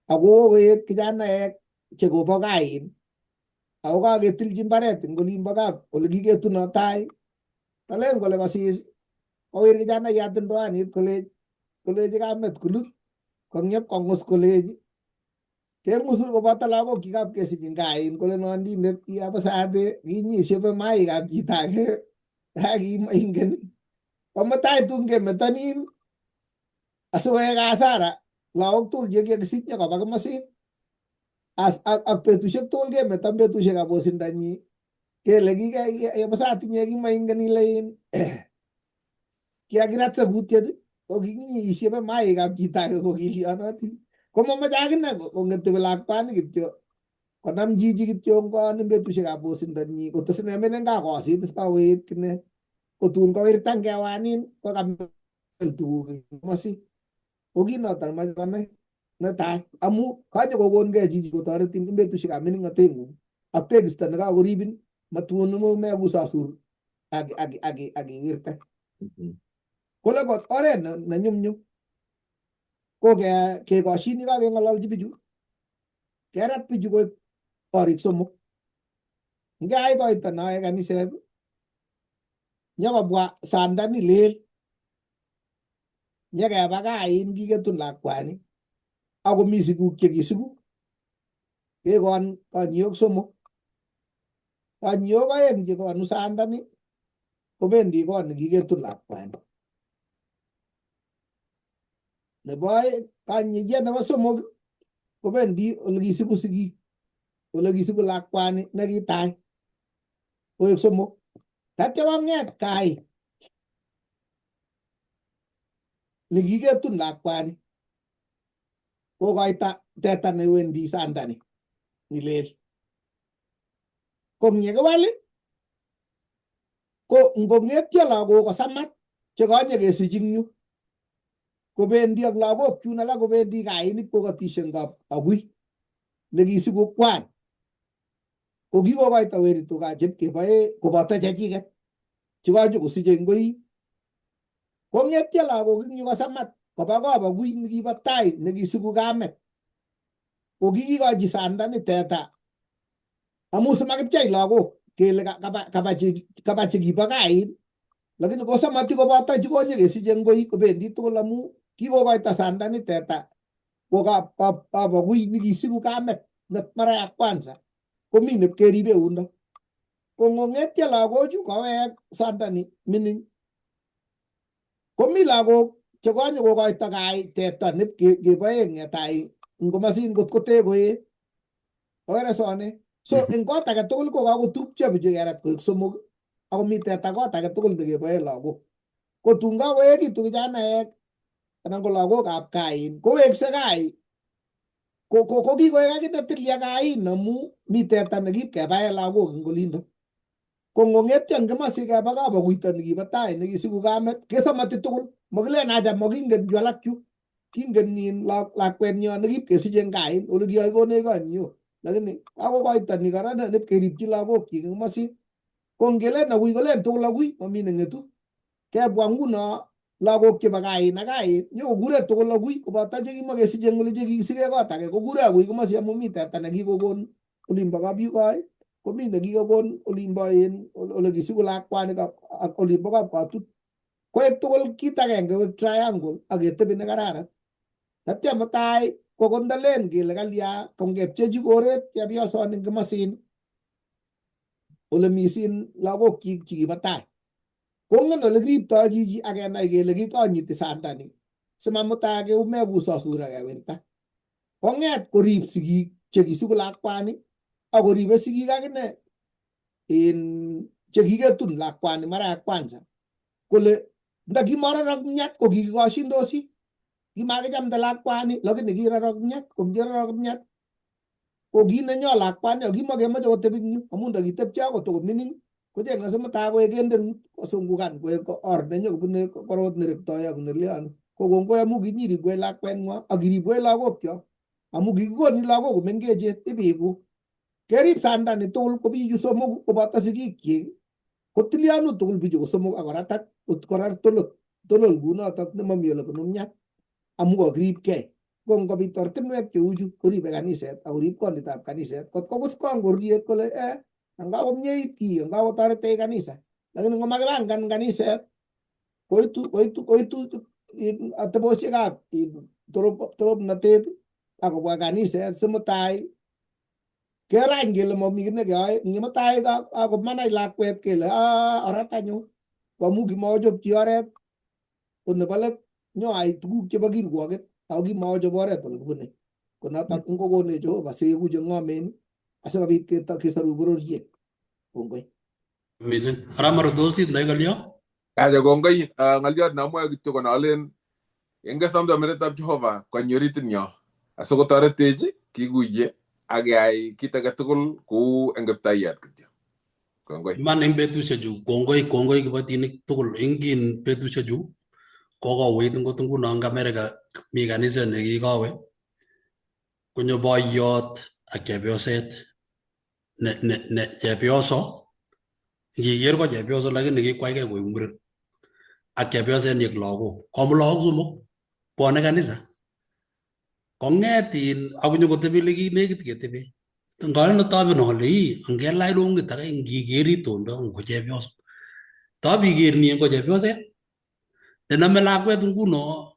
ako kokoet kijanaek chekobo kaa in ako kaketilchi mbaret ing olimbo kap ole kiketuno tai talen kole kosis kowir kijanaiyat ndoanit kolechi kamet kulut kong'ep kong'us kolechi kengusul koboto lagok chikap kesich ing kaa in kole nondindet kiabusate kinyishepe maikab chito age ak kimaingen komutai tun kemetonin asikoek hasara lagok tugul chekikisich nyokoba komosin as ak betusiek tugul kemeton betusiekab osindanyi kele kikebusat inye kimaingen ile in kiakirat sabutiet ko kinyishepe maikab chito age ko kilyonotin komomoche akine kong'ete lakwani kityo konam chichi kityongon en betusiekab osindanyi kotos ine melen kakosit is kakoet kine kotun kowirta ngewanin kokamel tuguk en komosin ko kit noton moche konai netai amu konyo kokonkei chichi kotoretin en betusiekab mining'oteng'ung ak tekisto nekakoribin matun mekusosur ak iwirte. Kole kot oret ne nyumnyum ko kekoshin yekakeng'ololchi bichu kerat bichu koik korik somok. Ngeai koito noe kaniset nyokobwa sanda ni lel nyekeba kaa in kiketun lakwani akomi siguk chekisiku kekon konyok somok. Konyok oeng chekonu sandani kobendi kot nekiketun lakwani. Nebo oeng kanyiyet nebo somok kobendi ole kisiku sigik ole kisiku lakwani nekitai koek somok. Tatya kong'et kai nekiketun lakwani kokoita teta newendi sandani nilel. Ko ngyekiwal ko ngong'etyo lagok kosamat chekonye kesich ing yu kobendi ak lagok chun alak kobendi kain ipkokotishe ngap agui nekisiku kwan ko kikokoito weritu kaa chepkeboe koboto chechiket chekonye kosiche eng koi kong'etyo lagok ing yu kosamat koba kob agui nekibo tai nekisiku kamet ko kikikochi sandani teta amu simakipchei lagok kele kaba chekibo kain lakini kosamati koboto chekonye kesiche eng koi kobendi tugul amu kikokoito sandani teta ko kabagui nekisiku kamet mara ya kwanza komi nepkeribe undo ko ngong'etyo lagochu kowek sandani mining komi lagok chekonye kokoito kai teta nipkeboe ng'etai eng komosin kot kote koet okere sone so eng kot age tugul ko kakotupcho bichu kerat koek somok akomi teta kot age tugul nekeboe lagok ko tun kakoekitu kijanaek anan ko lagokab kain kowekse kai ko kikoek akine tilya kain amu mi teta nekipkebae lagok eng olindo ko ngong'etyo eng komosi keba kabakuito nekibo tai nekisiku kamet kesamati tugul mokilen acha mokingen chu alak chu kingen in lakwenyon nekipkesiche eng kain ole kiyoikonech konyio lakini kakokoito ni kora nipkeripchi lagokchik eng komosin ko ngelen agui kolen tugul agui mami neng'etu kebwa nguno lagok chebo kain ak kain nyokokure tugul agui koboto chekimokesiche eng oli chekikisike kot age kokure agui komosi amu mi teta nekikokon olimbo kapyukoi komi nekikokon olimbo in ole kisiku lakwani ak olimbo kapkatut koek tugul kit agenge koek triangle ak ketebi nekararan tatya mutai kokondalen kele kalya kongepchechi koret chepyosoni eng komosin ole misin lagokchik chikibo tai kongen ole kiriptoi chichi ak kenai kele kikonyiti sandani simamutai keumekusosur ak kewirta kong'et korib sigik chekisiku lakwani ak koribe sigik akine in chekiketun lakwani mara ya kwanza kole ndakimororok mnyat ko kikikoshindosi kimakichamde lakwani lakini kirorok mnyat ko kirorok mnyat Ko kit nenyo lakwani kimakemoche kotebi eng yu amu ndakitepche akot komining kocheng'e simutai koek enderut kosungukan koek or nenyokobune korot nerektoi ak nelion. Ko kongoi amu kinyiribwech lakweng'wa ak kiribwech lagokyok amu kikikoni lagok komengechen ibiku. Kerib sandani tugul ko bichu somoku koboto sigikyik kotilianu tugul bichu ko somok ak koratak korar tolot tolol kunotok nemomi ole bunu miat amu kokiribkei. Ko ngobit ortinwek cheuchu koribe kaniset ak korib konditab kaniset kot kokus kong bororiet kole anga komyeit kii anga kotoretech kanisa lakini ngomakipangan kaniset koitu atebosiekab torobnatet akobwa kaniset simutai kerany kele momi kit nekeyoe mutai akomanai lakwet kele orat anyun amu kimochopchi oret ko nebo let nyoai tuguk chebo kirwoket ako kimochop oret ole kibune ko notok ngokonech Jehova sikeku che ng'omen asikobit kesoru bororiet. Kongoi mising. Arap Maru, tos itindoi ng'olyo? Acha kongoi. Ng'olyot neamwoe kityo ko nolen ingesom toretetab Jehova konyi oritit nyo asikotoretech kikuye ak keyai kit age tugul kou eng kiptaiyat kityo. Kongoi. Iman eng betusiechu kongoi kongoi kiboitinik tugul ingin betusiechu kokouit ngot nguno eng Amerika mi kaniset nekikowe konyo boiyot ak chepyoset ne chepyoso ngiker ko chepyoso lakini kikwaikei koik muren ak chepyoset nyi ak lagok komut lagok somok bwone kanisa kong'et in akonyokotebi lekinekit ketebi ngalen toben ale ii angelach long'it ake ngiker itondo ngo chepyoso tob iker ni ngo chepyoset nenome lakwet nguno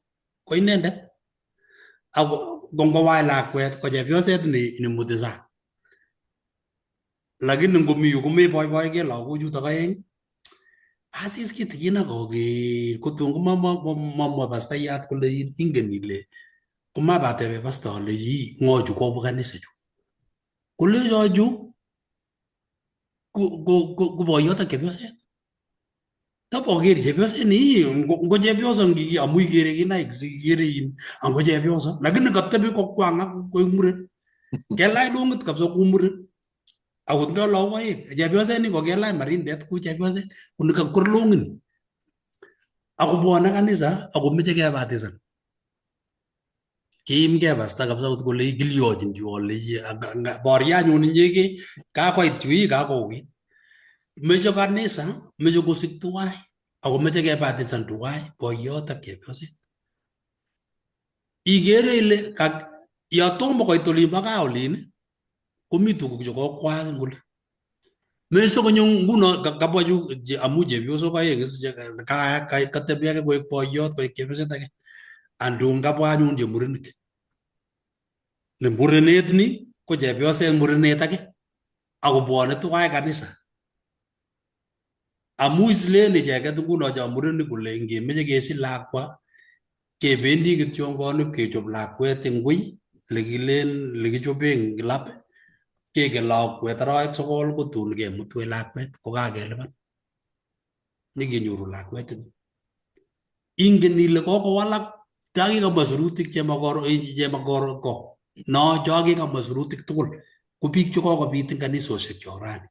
ko inendet ako ngowach lakwet ko chepyoset nemuti sang lakini ngomi yu komeboiboike lagochutok aeng asis kitikin akoker kotun komamwa pastayat kole ingen ile komabatebe pasta ale yi ng'o chu kobwa kanisa chu kolecho chu ko boiyot ak chepyoset taboker chepyoset ni ngo chepyoso ngiki amu ikere kinaik sikikere in ango chepyoso lakini katebi kokwang'ak koik muren kelach long'it kabisa kou muren akotindoi lagok aeng chepyoset ni kokelach marindet kou chepyoset koni kakwer long'it ni akobwone kanisa akomeche kebatisan kiimgei pasta kabisa kot kole kilyochin chu ale borio anyun inyegei kakoit yu ii kakouit meche kanisa meche kosik tuwai akomeche kebatisan tuwai boiyot ak chepyoset ikere ile yo tomo koit olimbo gaa olin komi tuguk chekokwaak eng oli meche konyo nguno kabwa chu amu chepyosok aeng katebi ake koek boiyot koek chepyoset ake andun kabwa anyun chemurenik ne murenet ni ko chepyoset murenet ake akobwone tuwai kanisa amu islen icheket nguno cho murenik kole ngemeche kesich lakwa kebendi kityongon ipkechop lakwet eng wui lekilen lekichope eng lab keken lakwet arawek 9 kotun kemutwech lakwet kokakelipan nyikenyoru lakwet eng ingen ile kokowalak chakikamwa sirutik chemakoro no chakikamwa sirutik tugul ko biik chekokobit eng kanisosiek cho rani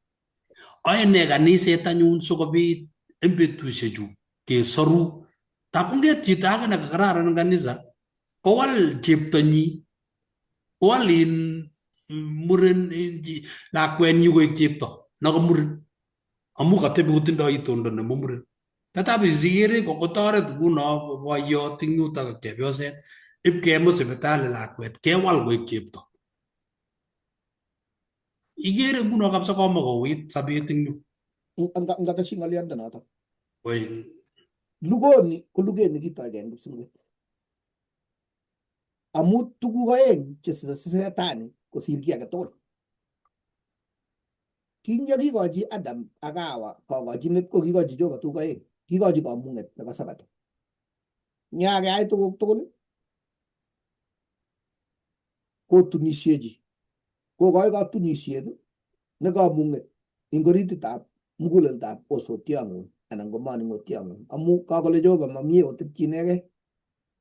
ae ne kaniset anyun sikobit eng betusiechu kesoru tab konget chito ake nekakararan eng kanisa kowal cheptonyi kowal in muren lakwenyi koek chepto nakamuren amu katebi kotindoi itondo nebo muren tatab isikere kotoret nguno boiyot eng yutok ak chepyoset ipkemut sipitali lakwet kewal koek chepto ikere nguno kabisa komakouit sobet eng yu. Ngateshi ng'olyondo notok. Oi. Lugoni ko luget nekitoige eng kipsingwet. Amu tuguk aeng chesise setani kosir kiy age tugul. Kinyokikochi Adam ak Hawa kokochinet ko kikochi Jehova tuguk aeng. Kikochi kamung'et nebo Sabato. Nyakeyai tuguk tugul kotunisiechi. Kokoi katunisiet ne kamung'et eng orititab muguleldab osotiong'ung anan ko manung'otiong'ung amu kakole Jehova mamie otepchi inegei.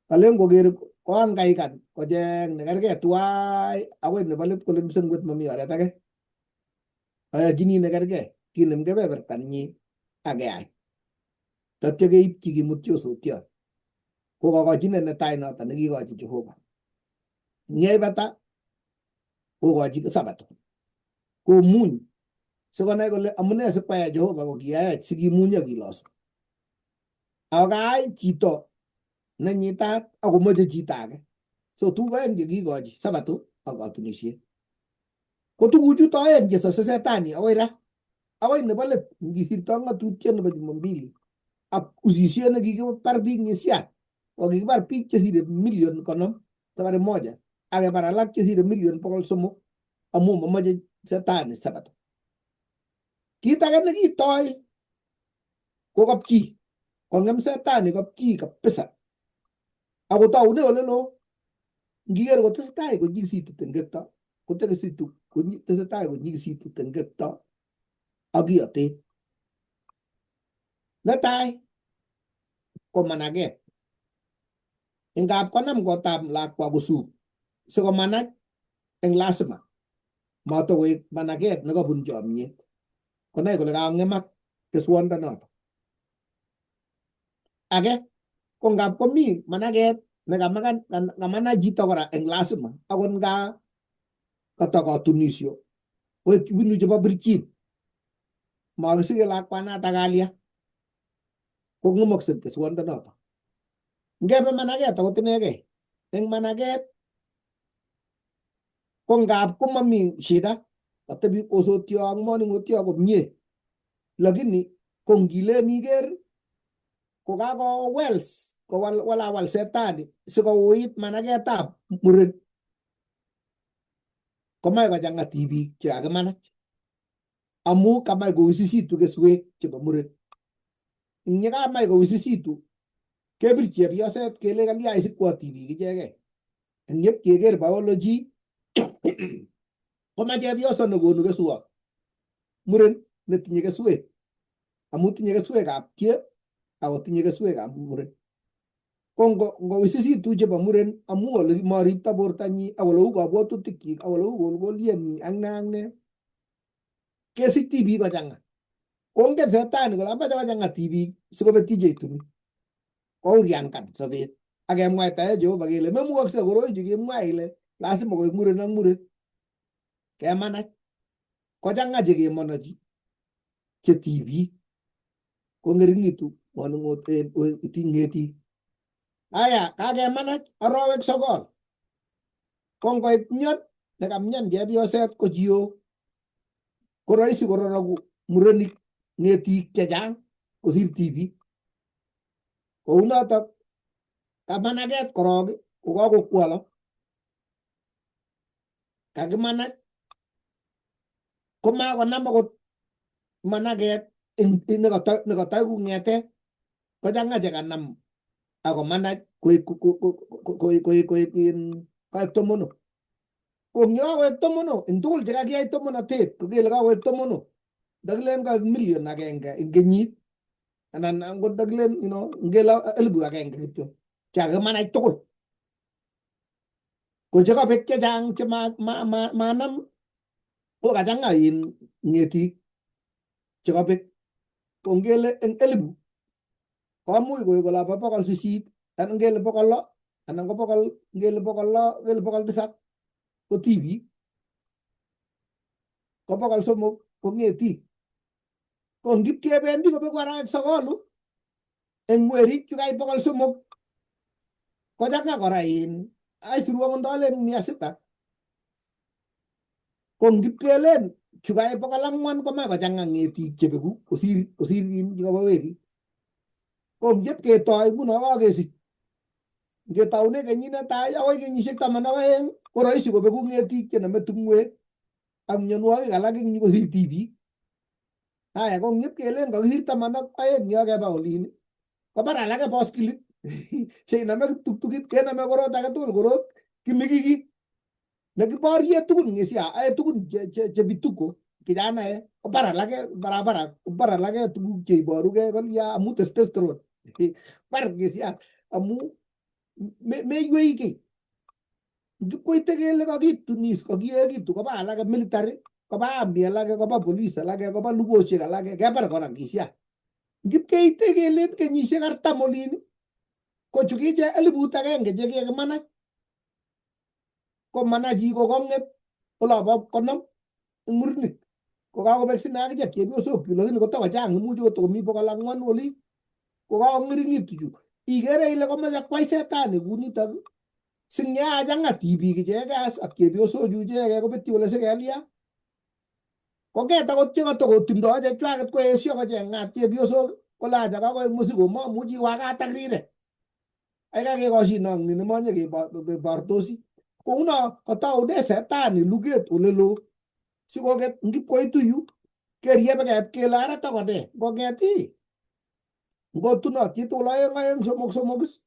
Kalen koker Koangaikan kocheng nekerkei tuwai akoi nebo let kole kipsengwet mami oret age. Ayochini nekerkei kinem kebebertanyi ak keai. Tatyo keipchi kimutyi osotiot. Ko kokochinet netai noto nekikochi Jehova. Ngeibata kokochi sabato. Komuny sikonai kole amune sikwaya Jehova ko kiyayach sikimuny ak kilosu. Ako kaai chito nenyitat akomoche chito age. So tuguk aeng chekikochi sabato ak katunisiet. Ko tuguchuto aeng chesose setani akoi ra. Akoi nebo let ngisirto ng'atutiet nebo Jumambili ak usisiet nekikibar biik ng'isiat kokikibar biik chesire 50,000,000 safari moja ak kebar alak chesire 300,000,000 amu momoche setani sabato. Kit age nekitoi ko kapchi kong'em setani kapchi kabisa akotoune olelo ngiker kotesetai konyikisitu tengekto kotekesitu tesetai konyikisitu tengekto ak iyotet. Netai ko managet. Ingap konam kotab lakwa kosup sikomanach eng lazima matokoek managet nekobun chomyet. Konai kole kakong'emak keswondonoto. Age ko ngap komi managet nekamakan kamanach chito kora eng lazima akot nga katokotunisio koek bunu chebo birchin makisike lakwanata kalya kong'emokse keswondonoto. Ngebe managet akot inegei eng managet ko ngap komami shida katebi osotyo ak moning'otyo komie lakini ko ngilen iker kokakowels kowalawal setani sikouit managetab muren komach kochang'a tibik chekakimanach amu kamach kowisisitu keswek chebo muren. Eng yekamach kowisisitu kebir chepyoset kele kalya isikwo tibik ichegei. Eng yep keker biology koma chepyoso nekonu keswot muren netinye keswek amu tinye keswekab tie akotinye keswekab muren. Ko ngowisisitu chebo muren amu ole moripto bortanyi ak ole u kabwatutikyik ak ole u kolkolyenyi ak ne ak ne kesich tibik kochang'a. Kongen setani kole amache kochang'a tibik sikobetyi cheituni. Kouriangan sobet ak kemwaitae Jehova kele memukokse koroichu kimwa ile lazima koik muren ak muren. Kemanach kochang'a chekemonochi che tibik kong'ering'itu ng'etik. Aya kakemanach arowek 9 ko ngoit myon nekamyan chepyoset ko chiok ko rahisi kororoku murenik ng'etik chechang kosir tibik. Kounotok kamanaket korok kokakokwolok. Kakimanach komakonam akot managet nekatoi kong'ete kochang'a chekanam akomanach koek koek tomono. Ko eng yekakoek tomono eng tugul chekakiyai tomonotet ko kele kakoek tomono ndakilen kaek 1,000,000 eng kenyit anan angot ndakilen ngele 1,000 kityo chekakimanach tugul. Ko chekabek chechang chemanam ko kachang'a in ng'etik chekabek. Ko ngele eng 1,000 komuch koek olabo 800 anan ngele 600 anan ko bokol ngele 600 ngele 700 ko tibik ko 300 ko ng'etik. Ko ngipkebendi kobeku arawek 9 eng werik chukai 300 kochang'a kora in aisuru akot ndolen 600. Ko ngipkelen chukai 400 komach kochang'a ng'etik chebeku kosir chikobo werik. Ko ngipketoi nguno kakesich ngetoune kenyit netai akoi kenyisiek 12 ko rahisi kobeku ng'etik chenome tung'wek ak mionwogik alak eng yu kosir tibik. Haya ko ngipkelen kakisir 12 yo keba olin kobar alake boskilit cheinome kiptuktukit kenome korot age tugul korot kimikiki nekiborie tugun ng'esia ae tugun che vituko kijanaek kobar alake barabara kobar alake tuguk cheiborugei kolya amu testosterone bar ng'esia amu Meiwei kiy. Ngipkoite kele kakitunis kakiekitu koba alake military, koba army alake, koba police alake, koba lugoshek alake, kebar kora ngisia. Ngipkeite kelen kenyisiek 40 olin ko chukiche 1000 chekikimanach komanach chi kokong'et olobo 50 eng murenik kokakobek sine akichek chepyosok chu lakini kotokochang imuchi kotokomi 400 olin kokakong'ering'itu chu ikere ile komoche kwai setani kunitok singyachang'a tibik icheke as ak chepyosochu icheke kobetyi kole sikelya konget akot chekatokotindoi chechwaket koesio kocheng'at chepyosok kole acha kakoek mosigo mamuchi wakat ak rirek aikakekoshin ak ni nemonye kebortosi kouno kotoune setani luget olelo sikoket ngipkoitu yu keriebe kep kele ara tokone ngong'et ii ngotunot chitugul oeng oeng somok somok is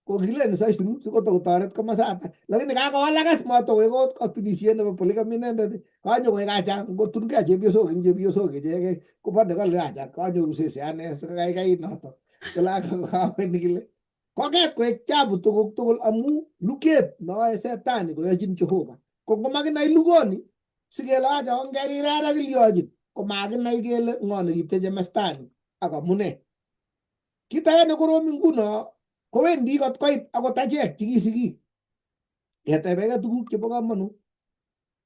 kokilen saisiru sikotokotoret komosata lakini kakowalak as matokoek ot katunisiet nebo polygamy inendet kanyokoek acha ngotunkei chepyosok eng chepyosok ichegei kobone kole acha kanyoru sese ane sikaikai noto kole kaweni kile konget koek chapu tuguk tugul amu luket noe setani koyochin Jehova ko ngomakinai lugoni sikele acha ongerirer ak kilyochin komakinai kele ng'o nekiteche mestani ak amune kit age nekorom nguno kowendi kot koit akot achek chekisigik ketebeke tuguk chebo komonut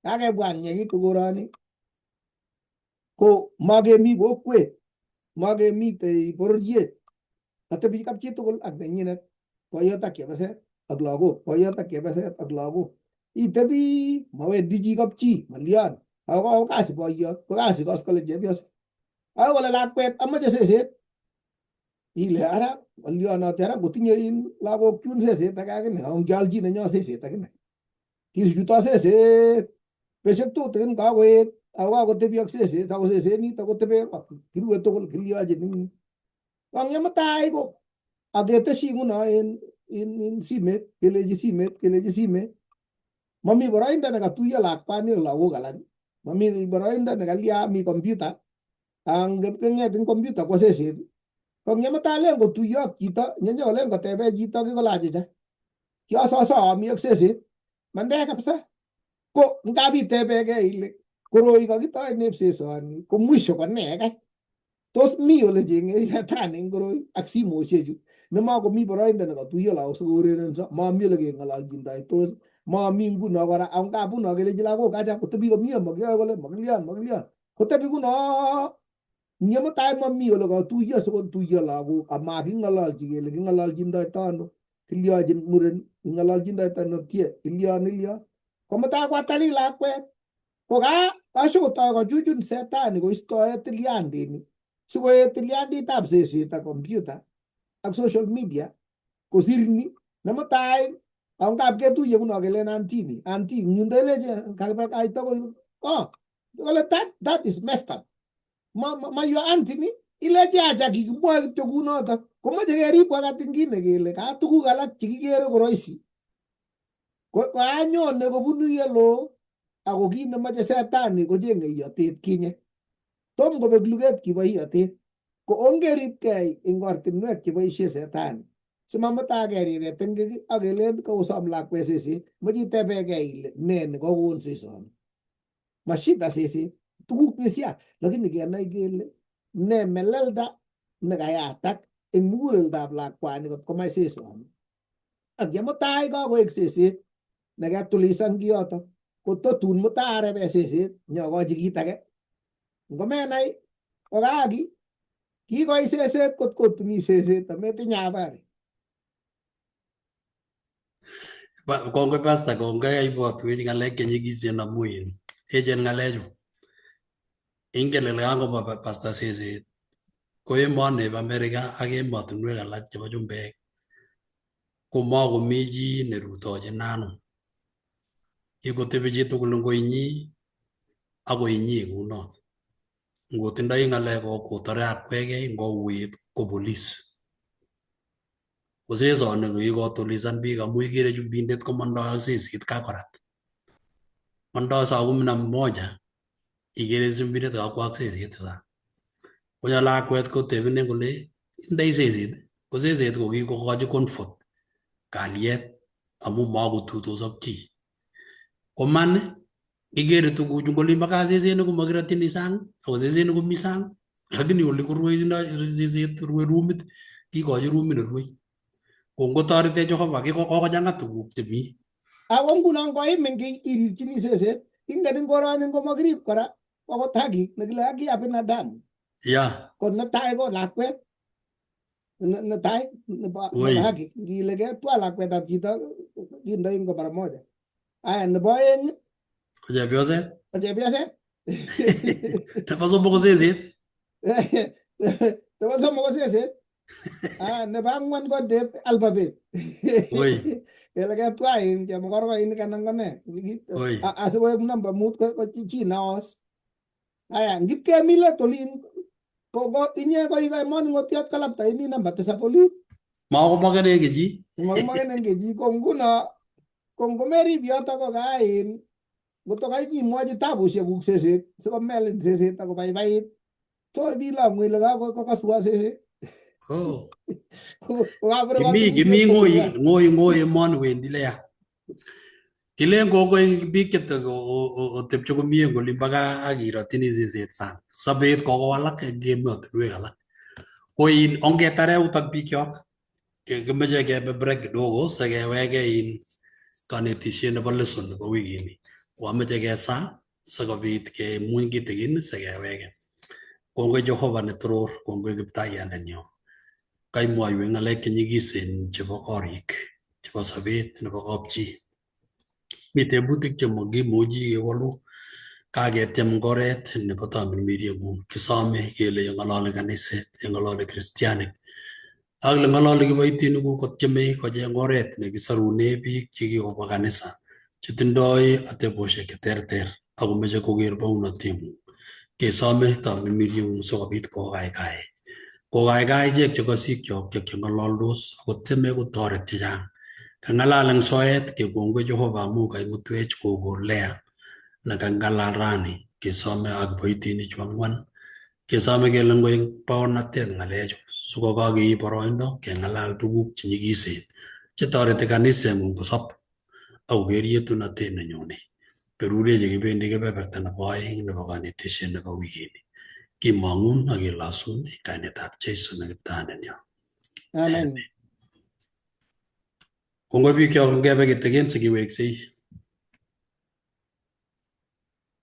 kakebwa nyekitu koroni ko makemi kokwet makemitei bororiet katebi kap chitugul ak nenyinet boiyot ak chepyoset ak lagok boiyot ak chepyoset ak lagok itebi mawendi chi kapchi malyon ako kasi boiyot ko kasi koskolen chepyoset ako kole lakwet amoche seset ile ara ng'olionote ara ngotinye in lagok chun seset age akine ongealchi nenyo seset akine kisuchuto seset betusiek tutikin kakoet ako kakotebi ak seset ako seset nito kotebe kirue tugul kilyochin ing kong'et mutai ko aketeshi nguno en simet kelechi simet kelechi simet mami boroindo nekatuiyo lakwani ak lagok alak mami boroindo nekalya mi kompyuta angeng'et eng kompyuta kwo seset kong'et mutai len kotuiyo ak chito nyenyokolen kotebe chito kikole achicha kiososo ami ak seset mande kabisa ko ngap itebekei ile koroi kakitoi nep sesoni ko mwisho ko nee kai tos mi ole cheng'e shetani eng koroi ak simoshechu nemakomi boroindo nekatuiyo lagok sikourerenso mami ole keng'ololchindoitos mami nguno kora ako ngapuno kelechi lagok acha kotebi komie makiyoe kole makilyon makilyon kotebi kuno nye mutai mami ole katuiyo sikotuiyo lagok amaking'ololchi kele king'ololchindoito ano kilyochin muren king'ololchindoito ano tie ilyon ilyon ko mutai kwatali lakwet ko ka kashikotoi kochuchun setani koistoe tilyandini sikoet tilyanditab seset ak kompyuta ak social media kosir ni nemutai ako ngap ketuiye kuno kelen antini anti yundo ilechi kakibakaito ko oh kole that is messed up ma your auntie ni ilechi acha kikimwoe kityo kunotok komoche kerib wakati ingine kele ka tuguk alak chekikere ko roisi ko anyone kobunu yelo ako kit nemoche setani kochenge iyotet kinye tom kobek luget kibo iyotet ko ongeribkei eng ortinwek cheboisie setani simamutai keriret eng kii ak kelen kosom lakwet seset moche itebekei ile ne nekokon sesoni mashida seset tuguk misia lakini kenai kele ne melelda nekayatak eng muguleldab lakwani kot komach sesoni ak yemutai kakoek seset neketulisan kiyoto ko totun mutai arebe seset nyokochi kit age ngomenai kokaki kikoi seset kot kotuni seset ametinye habari. Kongoi pastor, kongoi kaibwotwech ng'alek chenyikisen amu in echen ng'alechu. Ingen ile kangoba pastor seset ko emoni bo Amerika ak emotinwek alak chebo chumbek komakomi chi nerutochin anum. Kikotebi chitugul eng koinyi ak koinyi kunot. Ngotindoi ng'alek kotore akwekei, ngouit ko polis. Ko sesoni ko kikotulisan biik amu ikere chumbindet komondoi ak seset kakorat. Mondoi saa 11 ikere chumbindet kakwo ak seset sang. Konyo lakwet kotebenen kole indoi seset, ko seset ko kikokochi comfort. Kalyet amu makotuitos ak chi. Ko man ikere tuguchu ngolin bo kaa sesenik komakirotyini sang ako sesenik komi sang lakini oli korue seset rue rumit kikochi rumit nerue. Ko ngotoretech Jehova kokochang'a tuguk chemi. Ako ngunon koimin kiy irirchini seset, ingen ing koroni ngomakirib kora akot haki nekile haki ya binadamu. Ko netai ko lakwet netai nebo haki, ngile ketwa lakwetab chito kindoi ngo mara moja. Aya nebo oeng ko chepyoset. Ko chepyoset. Nebo somok ko seset. Nebo somok ko seset. Ah, nebo ang'wan ko alphabet. Kele ketwa in chemokorkoinik anan ko ne. Asikoek namba 5 ko chi neos. Aya, ngipkemi let olin ko inye ko manung'otiot ko labda imi namba 7 olin. Makomakenen chi. Makomakenen chi. Ko nguno ko ngomerib yoto ko kain ngotko kaikimwochi tabushekuk seset sikomelin seset akobaibait to bilong'u ile kakoswo seset. Oh. Kimi ng'oi ng'oi ng'oi emoni wendi leya. Kilen kongoi eng biik che otepche komie eng olin bo gaa ak irotyini seset sang. Sobet kokowalak eng emotinwek alak. Ko in ongetare yutok bikyok. Kimeche kebe break kidogo sikeweke in konetisiet nebo lesson nebo wikini. Ko ameche kesaa sikobit kemuny kitikin sikeweke. Kongoi Jehova netoror, kongoi Kiptayat nenyo. Kaimwoiwech ng'alek chenyikisen chebo korik, chebo sobet nebo kapchi. Mi tebutik chemokimuchi kewolu. Kaketiem eng oret nebo tamirmirieng'ung. Kisome kele yeng'ololi kaniset, yeng'ololi kristianik, ak le ng'ololi kiboitinikuk kotyeme kocheng oret nekisarune biik chekikobwa kanisa chetindoi atebosiek cheterter akomeche koker bounotengung. Kesome tamirmirieng'ung sikobit kokaikai. Kokaikai ichek che kosikyok cheng'ololdos akotyeme kotoret chechang. Kang'alal eng soet kekongoi Jehova amu kaimutwech kogo Lea nekang'alal rani kesome ak kiboitinichu ang'wan. Kesome kele ngoek baornatet ng'alechu sikokakeib boroindo keng'alal tuguk chenyikisen chetoreti kaniseng'ung kosop akoker yetunotet nenyone. Berurech yekibendi kebeberta nebo oeng nebo konetisiet nebo wikini. Kimong'un ak kelosun eng kainetab Jesu ne Kiptayat nenyo. Amen. Kongoi bikyok ngebe kitikin sikiweksei.